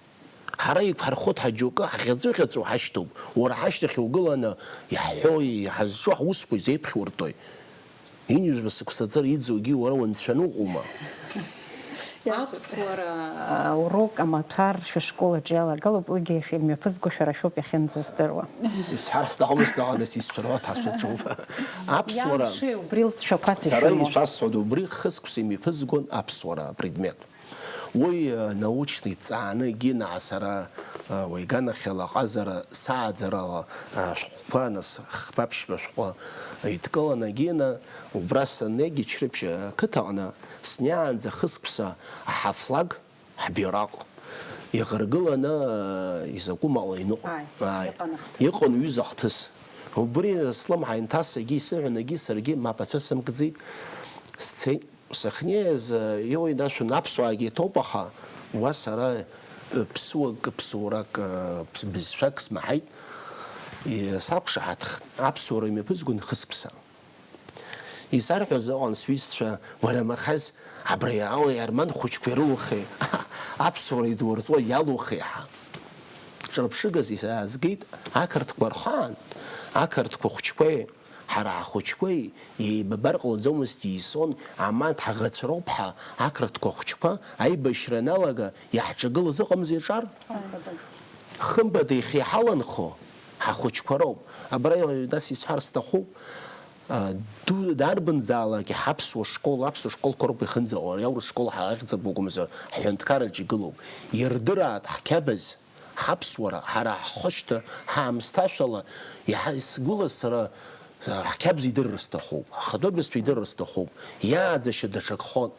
Ҳара иқәҳархоит ҳа џьоукы, ҳӷьаҵәыӷьаҵәуа ҳашьҭоуп. Уара ҳашьҭахь угыланы иаҳҳәои, иҳазҿу ҳусқәа изеиԥхьуртәуи? Ҩынҩажәа сықәса ҵыр иӡугьы уара унцәаны уҟоума? Аԥсуара. Аурок амаҭәар шәышкол аҿы иалагалоуп, уигьы шәымҩаԥызго шәара шәоуп иахьынӡаздыруа. Исҳәар сҭахым, сҭаханы сисҳәар уаҭашәаҿоуп. Аԥсуара. Иалшеи убри лҵшәақәа сара сышәымоу? Ишәасҳәоит, убри хысқәса имҩаԥызгон аԥсуара апредмет. Уи, э, научно иҵааны, Гина, сара, э, уи аганахьала аҟазара сааӡарала, э, ашәҟәқәа, нас, хԥа-ԥшьба шәҟәы идкыланы, Гина, убра саннеигьы Чрыԥшь ақыҭаҟны сниаанӡа хысқәса ҳафлаг, ҳбираҟ иаӷыргыланы, э, изакәым ала иныҟәон. Ааи, ааи, иҟан ахҭыс. Иҟан ҩыза хҭыс. Убри слымҳа инҭасагьы исыҳәан, егьи саргьы мап ацәысымкӡеит, сцеит. Сахьнеиз, э, иуеидашәан, аԥсуаагьы иҭоуп, аха уа сара, э, ԥсуак, ԥсуарак, э, ԥс-, бызшәак смаҳаит. И-, сақәшаҳаҭхт, аԥсуара имҩаԥызгон хысқәса. Исарҳәаз ыҟан сҩызцәа, уара Махаз, абри ауаҩ арман хәыҷқәа ирылухи, аԥсуара идурҵо иалухи ҳәа. Ҿырԥшыгас исаазгеит, ақырҭқәа рхаан, ақырҭқәа хәыҷқәеи ҳара ҳхәыҷқәеи еибабар ҟалаӡомызт, иисон, аман ҳаӷацәа роуп ҳәа, ақырҭқәа хәыҷқәа аибашьра аналага иаҳҿагылаз ыҟамзи аҿар? Хымԥада ихы иҳаланхо ҳахәыҷқәа роуп. Абра, нас, исҳәар сҭахуп, а, ду-, дарбанзаалак иҳаԥсуа школ, аԥсуа школқәа роуп ихынӡаҟоу, ари аурыс школ ҳа-, ахьӡ акәымкәа, ҳҳәынҭқарраҿы игылоуп. Ирдыраат ҳқьабз, ҳаԥсуара, ҳара ҳхышҭа, ҳаамсҭашәала, иаҳа сгәыла сара, а, ҳқьабз идырыр сҭахуп, ҳхатәы бызшәа идырыр сҭахуп, иааӡашьа даҽакхон.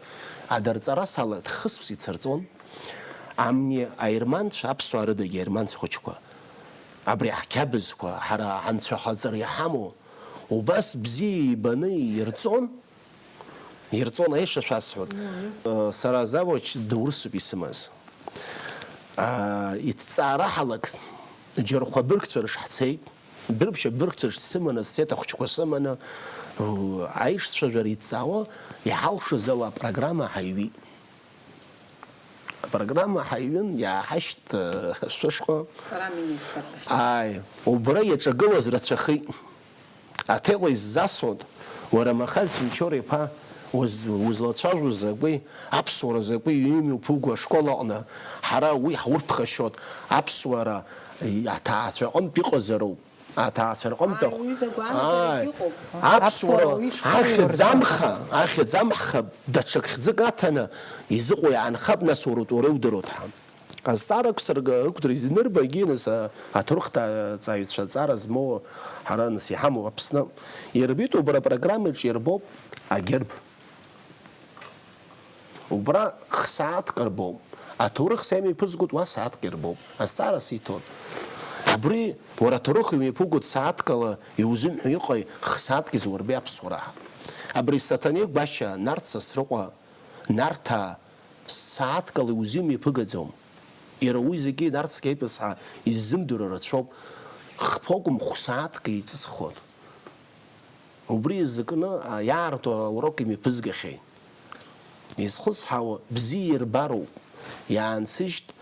Адырҵара салагт хысқәса ицырҵон, амни аерманцәа, аԥсуаа рыдагьы аерманцәа хәыҷқәа, абри ҳқьабзқәа, ҳара ҳанцәахаҵара иҳамоу, убас бзиа ибаны ирҵон, ирҵон, аиаша шәасҳәоит. Э, сара азавуч доурысуп исымаз. А, иҭҵаара ҳалагт, џьархәа быргцәа рыш ҳцеит, дәырԥшьа быргцәа сыманы сцеит, ахәыҷқәа сыманы, у, аишцәажәара иҭҵаауа, иҳалшоз ала апрограмма ҳаиҩит. Апрограмма ҳаиҩын, иааҳашьҭ, э, шәышҟа. Ҵара аминистрра. Ааи, убра иаҿагылаз рацәахеит. Аҭел иззасуан, Уара, Махаз Чынчор-иԥа, уз-, узлацәажәо закәи, аԥсуара закәи имҩаԥуго ашкол аҟны? Ҳара уи ҳурԥхашьоит, аԥсуара аҭаацәа аҟынтә иҟазароуп. Аҭаацәа рҟынтә ахә-, уҩыза гәаанагарагьы ааи, ыҟоуп. Аԥсуара, аԥсуара уи школ ахьӡ-амха, ахьӡ-амха даҽак хьӡык аҭаны изыҟоу иаанхап, нас уара утәы уреудыруеит ҳәа. Азҵаарақәа сырга-, ықәдыргь инырбагьы, нас, а, аҭоурыхҭҵааҩцәа аҵара змоу ҳара, нас, иҳамоу Аԥсны. Ирбеит убра апрограммаҿ ирбоуп агерб. Убра х-сааҭк рбоуп. Аҭоурых сеимеиԥызгоит, уа сааҭк ирбоуп. Азҵаара сиҭон. Абри, уара аҭоурых имеиԥугоит сааҭкала, иузымҳәо иҟои, х-сааҭк изурбеи аԥсуара? Абри Саҭанеи Гәашьа, Нарҭ Сасрыҟәа, Нарҭаа, сааҭкала иузымҩаԥыгаӡом. Иара уи зегьы Нарҭ Сгеитәысҳа иззымдыруа рацәоуп. Хԥа акәым, хә-сааҭк еиҵысхуан. Убри изакны, а, иаарту аурок имҩаԥызгахьеит. Изхысҳауа бзиа ирбароуп. Иаансыжьт,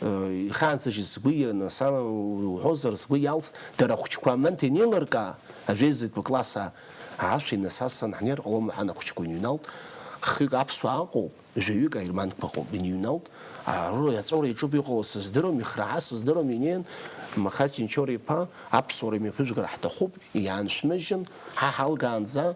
э, ихаансыжьит сгәы ианасама уҳәозар, сгәы иалст, дара ахәыҷқәа аманҭа инеилыркаа, ажәеизатәи класс а-, ашә инасасын, ҳнеир ҟалом ҳәа ахәыҷқәа иныҩналт, хҩык аԥсуаа ыҟоуп, жәаҩык аерманқәа ыҟоуп, иныҩналт, ару иаҵәара иҿуп иҟало сыздыруам, ихраҳа сыздыруам, инеин, Махаз Чынчор-иԥа, аԥсуара имҩаԥыжәгар ҳҭахуп, иааншәмыжьын, ҳа ҳалгаанӡа,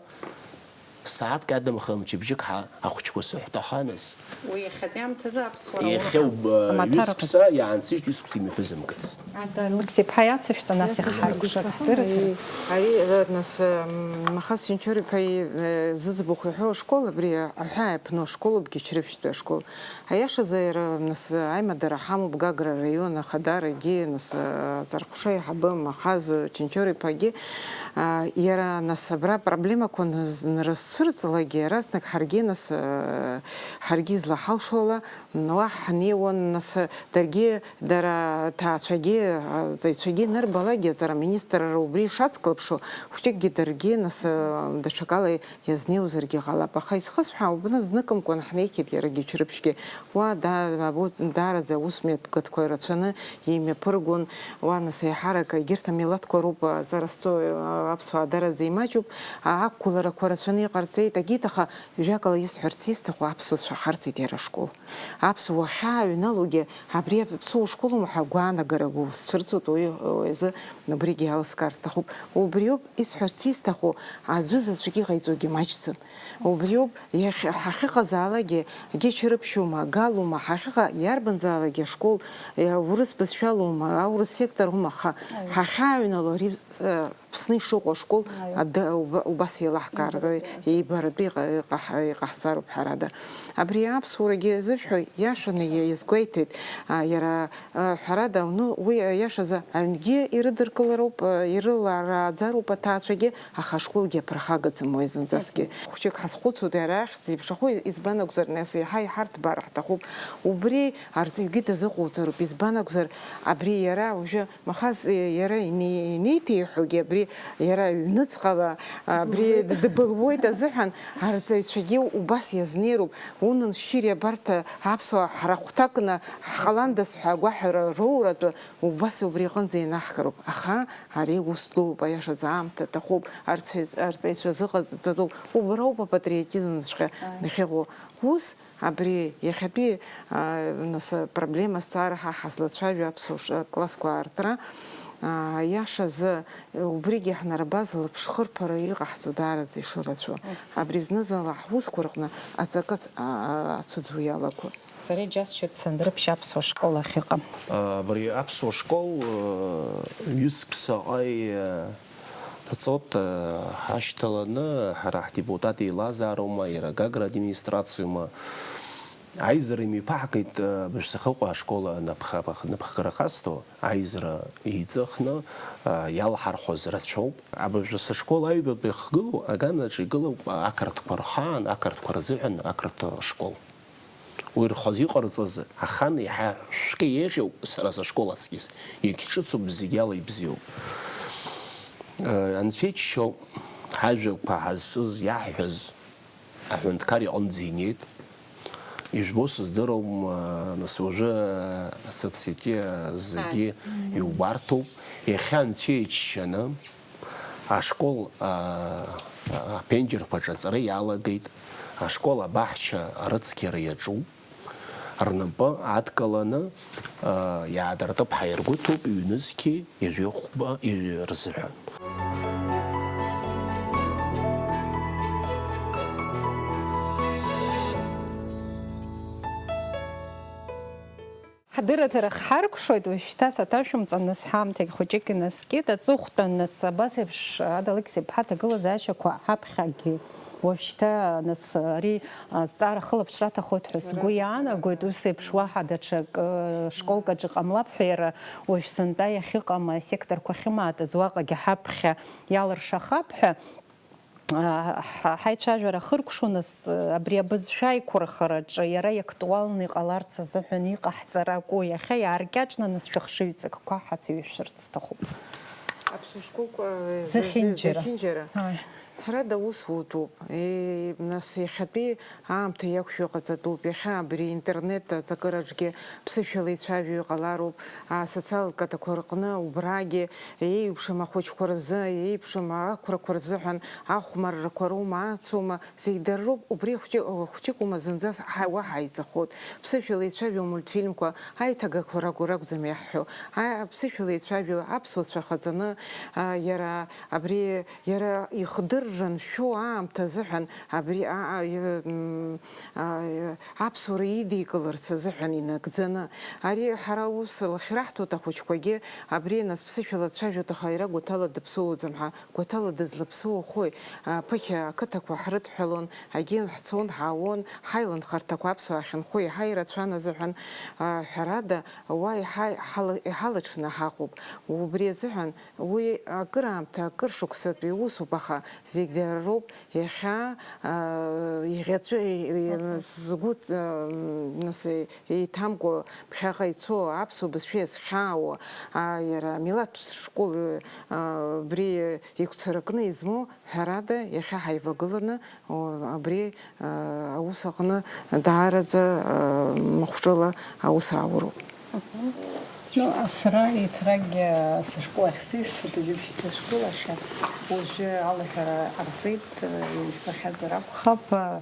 сааҭк адамха мчыбжьык ҳа ахәыҷқәа сыҳәҭаханыз. Уи иахьатәи аамҭазы аԥсуара иахьа ур-, уб-, Амаҭәар ҩысықәса иаансыжьт, ҩысықәса имҩаԥызымкыцт. Алықьса иԥҳа иацышәҵа, нас иаҳҳаркәшоит ҳдырраҭара. Ари, ари, э, нас, э, м, Махаз Чынчор-иԥа и-, э, зыӡбахә иҳәо ашкол, абри аҳәаа иаԥну ашколуп, Гьачрыԥшьтәи ашкол. Аиашазы, иара, нас, аимадара ҳамоуп, Гагра араион ахадарагьы, нас, аҵархәша аиҳабы Махаз Чынчор-иԥагьы, а, иара, нас, абра проблемақәа наз-, нрызцәырҵлакгьы, иаразнак ҳаргьы, нас, а, ҳаргьы излаҳалшола, уа ҳнеиуан, нас, даргьы, дара, аҭаацәагьы, аҵаҩцәагьы анырбалакгьы, аҵара аминистрра убри ишацклаԥшуа, хәҷыкгьы даргьы, нас, а, даҽакала иазнеиуазаргьы ҟалап, аха исхысҳәаауа, убны зныкымкәан ҳнеихьеит иара Гьачрыԥшьгьы. Уа да-, абу-, даараӡа аус мҩаԥгатәқәа рацәаны имҩаԥыргон, уа, нас, еиҳарак егьырҭ амилаҭқәа роуп, аҵара зҵо, а, аԥсуаа даараӡа имаҷуп, а, ақәгыларақәа рацәаны иҟарҵеит, агьит, аха жәакала исҳәарц исҭаху, аԥсуа цәа ахарҵеит иара ашкол. Аԥсуа уахьааҩналогьы, абри аԥсуа школума ҳәа агәаанагарагоу сцәырҵуеит уи, уи азы, убригьы иалыскаар сҭахуп. Убриоуп исҳәарц исҭаху, аӡәы заҵәык иҟаиҵогьы маҷӡам. Убриоуп, иахьа ҳахьыҟазаалакгьы, Гьачрыԥшьума, Галума, ҳахьыҟа иарбанзаалакгьы ашкол, э, урыс бызшәалоума, аурыс сектор аума, аха ҳахьааҩнало ари, э, Аԥсны ишыҟоу ашкол ада-, уба-, убас еилаҳкаар, еибаратәы иҟа-, иҟаҳ-, иҟаҳҵароуп, ҳәарада. Абри аԥсуарагьы зышәҳәо иашаны иа-, иазгәеиҭеит, а, иара, а, ҳәарада, ну, уи, а, иашазы аҩнгьы ирыдыркылароуп, а, ирыларааӡароуп аҭаацәагьы, аха ашколгьы аԥырхагаӡам уи зынӡаскгьы. Хәҷык ҳазхәыцуеит, иара ахьӡ-иԥшахо избан акәзар, нас еиҳа-еиҳа рҭбаара ҳҭахуп. Убри арҵаҩгьы дазыҟоуҵароуп, избан акәзар, абри иара уажәы Махаз, э, иара ине-, инеиҭеиҳәогьы абри иара ҩныҵҟала, абри дыбылуеит азыҳәан, арҵаҩцәагьы убас иазнеироуп. Унан, шьыри, абарҭ аԥсуаа ҳара хәҭакны ҳҟаландаз ҳәа агәаҳәара роуратәы убас убри аҟынӡа инаҳгароуп. Аха ари ус дууп, аиашаӡа аамҭа аҭахуп, арҵаҩ-, арҵаҩцәа зыҟаҵатәуп. Уброуп апатриотизмҵәҟьа дахьыҟоу. Ус, абри иахьатәи, а, нас, апроблема азҵаара ҳа ҳазлацәажәо аԥсуа ш-, классқәа аартра, а, аиашазы, убригьы ҳнарбаз лаԥшхырԥара иҟаҳҵо даараӡа ишырацәоу. Абри зны-зынла ҳусқәа рҟны аҵакы ц-, а, а, ацәыӡуа иалаго. Сара иџьасшьоит Сандрыԥшь аԥсуа школ ахьыҟам. Абри аԥсуа школ, э, ҩысԥсаҟа, э, Ҵот, э, ҳашьҭаланы, ҳара ҳдепутат еилазаароума, иара Гагра администрациоума, аизара имҩаԥаҳгеит, э, абыржә сахьыҟоу ашкол анаԥх-, анаԥхгара ҟазҵо, аизара еиҵыхны, э, иалҳархәаз рацәоуп. Абыржә сышкол аҩбатәи ахьгылоу, аганаҿ игылоуп ақырҭқәа рхаан, ақырҭқәа рзыҳәан ақырҭ школ. Уи рхазы иҟарҵаз ахан иаҳа шәкы еиӷьуп сара сышкол аҵкьыс, иагьҿыцуп зегь ала ибзиоуп. Э, Анцәа иџьшьоуп, ҳажәақәа ҳазҿыз, иаҳҳәаз аҳәынҭқар иҟынӡа инеит. Ижәбо сыздыруам, э, нас уажәы асоцсети зегьы иубарҭоуп. Иахьа Анцәа иџьшьаны, Ашкол, аа, аԥенџьырқәа ҿаҵара иалагеит, ашкол абаҳча арыцқьара иаҿуп, рнапы адкыланы, аа, иаадыртып ҳәа иргәыҭоуп ҩнызқьи ҩажәи хәба рзыҳәан. Ҳдырраҭара хҳаркәшоит, уажәшьҭа саҭашәымҵан, нас ҳаамҭагь хәыҷык инаскьеит, аҵыхәтәан, нас абас еиԥш, Ада Алықьса-иԥҳа, аҭагылазаашьақәа ҳаԥхьагьы уажәшьҭа, нас ари, а, азҵаара хылаԥшра аҭахоит ҳәа сгәы иаанагоит, ус еиԥш уаҳа даҽакы, школк аҿы ҟамлап ҳәа, иара уажә сынтәа иахьыҟам асекторқәа ахьымаатыз уаҟагьы ҳаԥхьа иалыршахап ҳәа. Ҳа-, ҳаицәажәара хыркәшо, нас, абри абызшәа аиқәырхараҿы иара иактуалны иҟаларц азыҳәан иҟаҳҵара акәу, иахьа иааркьаҿны, нас, шәыхшыҩҵакқәа ҳацеиҩышәшарц сҭахуп. Аԥсуа школқәа, э, зехьынџьара. Зехьынџьара. Ааи. Ҳәарада, аус утәуп. Е, нас, иахьатәи аамҭа иақәшәо ҟаҵатәуп. Иахьа абри интернет аҵакыраҿгьы ԥсышәала ицәажәо иҟалароуп. Асоциалтә каҭақәа рҟны убрагьы еиуеиԥшым ахәыҷқәа рзы, еиуеиԥшым ақәрақәа рзыҳәан ахәмаррақәа роума, ацума, зегь дара роуп. Убри хәҷы-, хәҷыкума зынӡа ҳа-, уа ҳаиҵахоит. Ԥсышәала ицәажәо амультфильмқәа аиҭагақәа ракәу-, ракәӡам иаҳҳәо. А, ԥсышәала ицәажәо аԥсуацәа хаҵаны, а, иара абри, иара ихдырра аншәо аамҭа азыҳәан абри, а, а, и-, м, а, аԥсуара идикыларц азыҳәан инагӡаны. Ари ҳара ус лахьраҳҭоит ахәыҷқәагьы, абри нас ԥсышәала дцәажәоит, аха иара гәаҭала дыԥсоуаӡам ҳәа, гәаҭала дызлаԥсоу ахәы, а, ԥыхьа ақыҭақәа ҳрыдҳәалон, агьын ҳцон, ҳаауон, ҳаиланхарҭақәа аԥсуаа ахьынхо еиҳа ирацәан азыҳәан, а, ҳәарада, уа еиҳа иҳала-, иҳалаҽны ҳаҟоуп. Убри азыҳәан уи акыраамҭа, акыр шықәсатәи усуп, аха зегь дара роуп. Иахьа, аа, иӷьаҵәы, и-, и-, згәы, м, нас, еиҭамкәа ԥхьаҟа ицо аԥсуа бызшәа иазхьаауа, аа, иара амилаҭтә школ, аа, абри игәцаракны измоу, ҳәарада, иахьа ҳаивагыланы, о, абри, аа, аус аҟны даараӡа, аа, махәҿыла аус аауроуп. Ну, а сара еиҭаракгьы сышкол ахь сисуеит, ҩажәижәаба школ ахь. Уажәы алаҳәара ҟарҵеит, ижәбахьазар акәхап, а,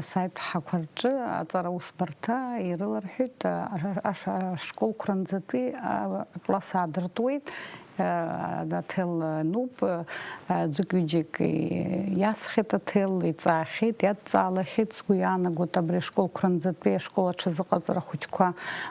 асаиҭ ҳақәа рҿы аҵара усбарҭа ирыларҳәеит, а, аша-, ашколқәа рынӡатәи, а, акласс аадыртуеит, а, аҭел ануп, а, ӡәык-ҩыџьак иасхьеит аҭел, иҵаахьеит, иадҵаалахьеит, сгәы иаанагоит, абри ашколқәа рынӡатәи ашкол аҽазыҟаҵара ахәыҷқәа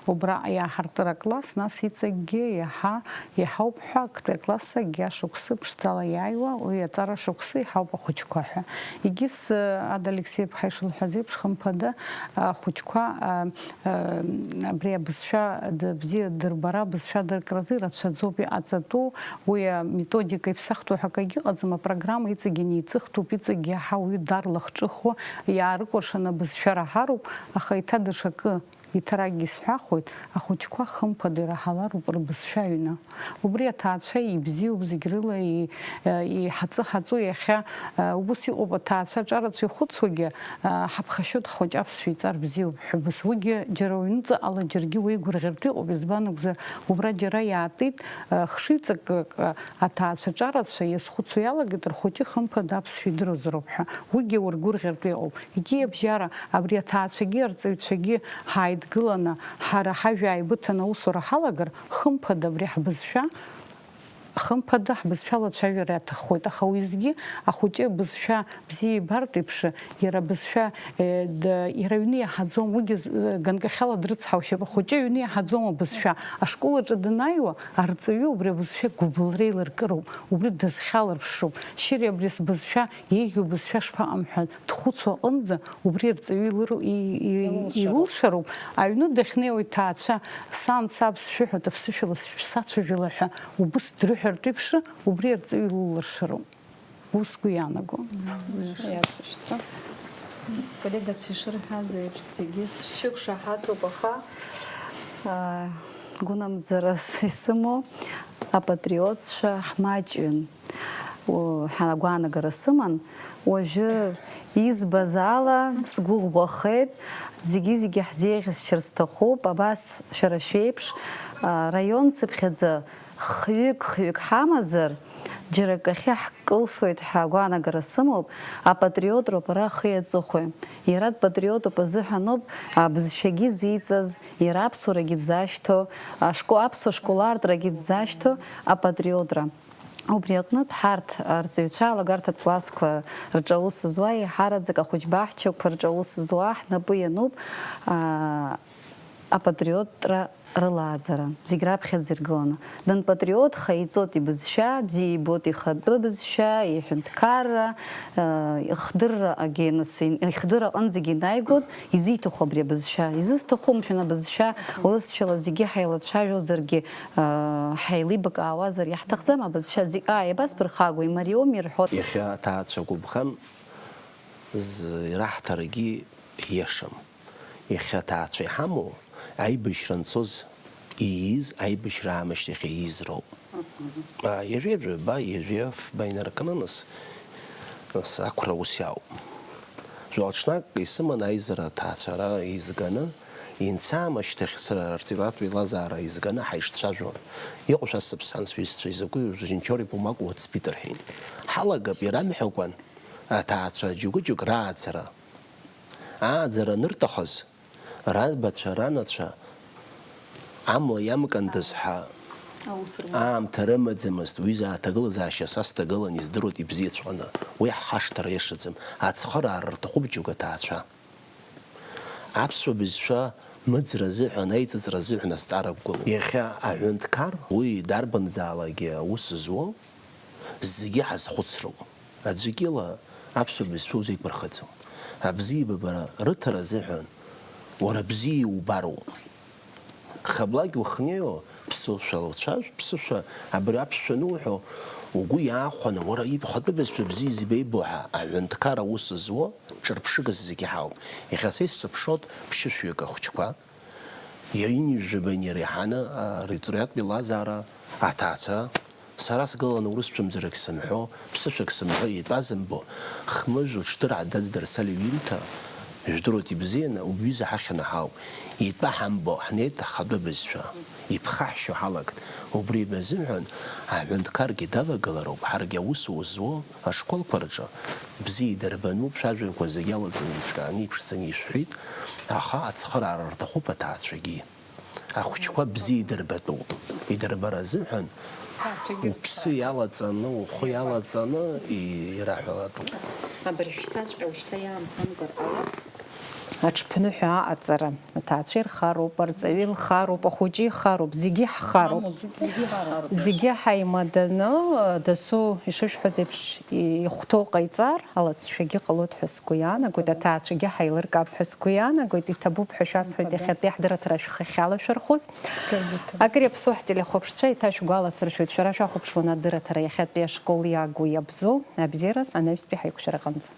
убраҟа иааҳартыр акласс, нас иҵегьгьы иаҳа, иаҳауп ҳәа, актәи аклассакгьы ашықәсы ԥшӡала иааиуа, уи аҵара шықәсы иаҳауп ахәыҷқәа ҳәа. Егьыс, Ада Алексеи-иԥҳа ишылҳәаз еиԥш, хымԥада, ахәыҷқәа, а, а, абри абызшәа д-, бзиа дырбара, абызшәа дыркразы ирацәаӡоуп иҟаҵатәу, уи аметодика иԥсахтәу ҳәа акагьы ыҟаӡам, апрограмма иҵегьы неиҵыхтәуп, иҵегьы иаҳа ауаҩы дарлахҿыхуа, иаарыкәыршаны абызшәа раҳароуп, аха еиҭа даҽакы, еиҭаракгьы исҳәахуеит, ахәыҷқәа хымԥада ираҳалароуп рбызшәа аҩны. Убри аҭаацәа ибзиоуп зегь рыла, и-, иҳаҵы-ҳаҵо иахьа, а, убыс иҟоуп аҭаацәа аҿарацәа ихәыцуагьы, а, ҳаԥхашьоит ҳхәыҷы аԥсшәа иҵар бзиоуп ҳәа убыс. Уигьы џьара уҩныҵаҟала џьаргьы уеигәырӷьартә иҟоуп, избан акәзар, убра џьара иаатит, а, хшыҩҵакык, а, аҭаацәа аҿарацәа иазхәыцуа иалагеит рхәыҷы хымԥада аԥсшәа идыруазароуп ҳәа. Уигьы ургәырӷьартә иҟоуп. Егьи абжьара абри аҭаацәагьы арҵаҩцәагьы ҳааидгыланы, ҳара ҳажәа ааибыҭаны аусура ҳалагар, хымԥада абри ҳбызшәа, хымԥада ҳбызшәала ацәажәара иаҭаххоит. Аха уеизгьы ахәыҷы абызшәа бзиа ибартә еиԥш, иара абызшәа, э, д-, иара аҩны иаҳаӡом, уигьы з-, ганкахьала дрыцҳаушьап. Ахәыҷы аҩны иаҳаӡом абызшәа. Ашкол аҿы данааиуа, арҵаҩы убри абызшәа гәыбылра еилыркыроуп, убри дазхьалырԥшроуп. Шьыри абри сбызшәа еиӷьу бызшәа шԥаҟам ҳәа дхәыцуа аҟынӡа, убри арҵаҩы илыр-, и-, и-, Илылшароуп. Илылшароуп. Аҩны дахьнеиуа иҭаацәа, сан, саб сшәыҳәоит, аԥсышәала сшәы-, сацәажәала ҳәа убыс дрыҳәартә еиԥш, убри арҵаҩы илылыршароуп. Ус сгәы иаанагон. Иацышәҵа. Сколлегацәа ишырҳәаз еиԥш, зегьы сшәықәшаҳаҭуп, аха, аа, гәынамӡарас исымоу апатриотцәа ҳмаҷҩын. У-, ҳәа агәаанагара сыман, уажәы избаз ала сгәы ӷәӷәахеит, зегьы-зегьы ҳзеиӷьасшьар сҭахуп, абас шәара шәеиԥш, а, раион цыԥхьаӡа хҩык, хҩык ҳамазар, Џьара акы ахьы ҳкылсуеит ҳәа агәаанагара сымоуп, апатриотроуп ара ахи аҵыхәеи. Иара дпатриотуп азыҳәаноуп, а, бызшәагьы зиҵаз, иара аԥсуарагьы дзашьҭоу, ашко-, аԥсуа школартрагьы дзашьҭоу апатриотра. Убри аҟнытә ҳарҭ, арҵаҩцәа алагарҭатә классқәа рҿы аус зуа еиҳараӡак ахәыҷбаҳчақәа рҿы аус зуа ҳнапы иануп, а, апатриотра рылааӡара, зегь раԥхьаӡа иргыланы. Данпатриотха, иҵоит ибызшәа, бзиа ибоит ихатәы бызшәа, иҳәынҭқарра, э, ихдырра агьеныс-, ихдырра аҟынӡагьы инаигоит, изиҭаху абри абызшәа. Изысҭаху, мшәан, абызшәа урысшәала зегьы ҳаилацәажәозаргьы, э, ҳаилибакаауазар иаҳҭахӡам, абызшәа зегь, ааи, абас бырхагоу, имариоуми рҳәоит. Иахьа аҭаацәа гәыбӷан з-, ираҳҭарагьы иашам. Иахьа аҭаацәа иҳамоу, аибашьра анцоз ииз, аибашьра аамышьҭахь ииз роуп. А, ҩажәи жәаба, ҩажәи фба инаркны, нас, нас ақәра ус иаауп. Жәлар ҽнак исыман аизара аҭаацәара еизганы, инцаамышьҭахь сара артилатә еилазаара еизганы ҳаишцәажәон. Иҟоушәа сыԥсан сҩызцәа изакәи Зинчор ибумак уацпит рҳәеит. Ҳалагап ирамҳәакәан аҭаацәа џьугәыџьук рааӡара. Ааӡара анырҭахыз, Рабацәа, ранацәа амла иамкындаз ҳәа аамҭа рымаӡамызт, уи зааҭагылазаашьа са сҭагылан, издыруеит ибзиаҵәҟьаны, уи ҳхашҭыр иашаӡам, ацхыраара рҭахуп џьоук аҭаацәа. Аԥсуа бызшәа мыӡра азыҳәан, аиҵыҵра азыҳәан азҵаара ақәгылоуп. Иахьа аҳәынҭқар, уи дарбанзаалакгьы аус зуоу, зегьы ҳазхәыцроуп. Аӡәыкьыла аԥсуа бызшәа узеиқәырхаӡом. Абзиабара рыҭара азыҳәан уара бзиа иубароуп. Хаблагь ухнеиуа, ԥсышәала уцәажә, ԥсышәа абри аԥсшәа ануҳәо, угәы иаахәаны, уара ибхатәы бызшәа бзиа избеибо ҳәа аҳәынҭқар аус зуо ҿырԥшыгас зегьы ҳауп. Иахьа са исзыԥшуеит ԥшьышәҩык ахәыҷқәа, ҩынҩажәаба иреиҳаны, а, рҵаҩратә еилазаара аҭаацәа, сара сгыланы урысшәамзарагь сымҳәо, ԥсышәак сымҳәо итәазымбо, хмыжә уҽдырҳа Даӡ Дарсали иҩымҭа, ижәдыруеит ибзианы, убҩыза ҳахьанаҳау, итәа ҳамбо, ҳнеит ҳхатәы бызшәа, иԥхаҳшьо ҳалагт. Убри азыҳәан аҳәынҭқаргьы давагылароуп, ҳаргьы аус узуо ашколқәа рҿы бзиа идырбану, шәажәақәа зегьы алаҵаны еиҿкааны иԥшӡаны ишәҳәеит, аха ацхыраара рҭахуп аҭаацәагьы. Ахәыҷқәа бзиа идырбатәуп. Идырбара азыҳәан уԥсы иалаҵаны, ухы иалаҵаны ираҳәалатәуп. Абыржәшьҭаҵәҟьа ушьҭа иаамхамкәар ҟалап. Аҽԥныҳәа аҟаҵара. Аҭаацәа ирхароуп, арҵаҩы илхароуп, ахәыҷы ихароуп, зегьы ҳхароуп. Зегьы ҳаимаданы, дасу ишышәҳәаз еиԥш, ихәҭоу ҟаиҵар, алаҵшәагьы ҟалоит ҳәа сгәы иаанагоит, аҭаацәагьы ҳаилыркаап ҳәа сгәы иаанагоит, иҭабуп ҳәа шәасҳәоит иахьатәи ҳдырраҭара шәхахьала шәархәыз. Акыр иаԥсоу ҳтелехәаԥшцәа еиҭа шәгәаласыршәоит, шәара шәахәаԥшуан адырраҭара иахьатәи ашкол иагу иабзоу, абзиараз анаҩстәи ҳаиқәшәараҟынӡа.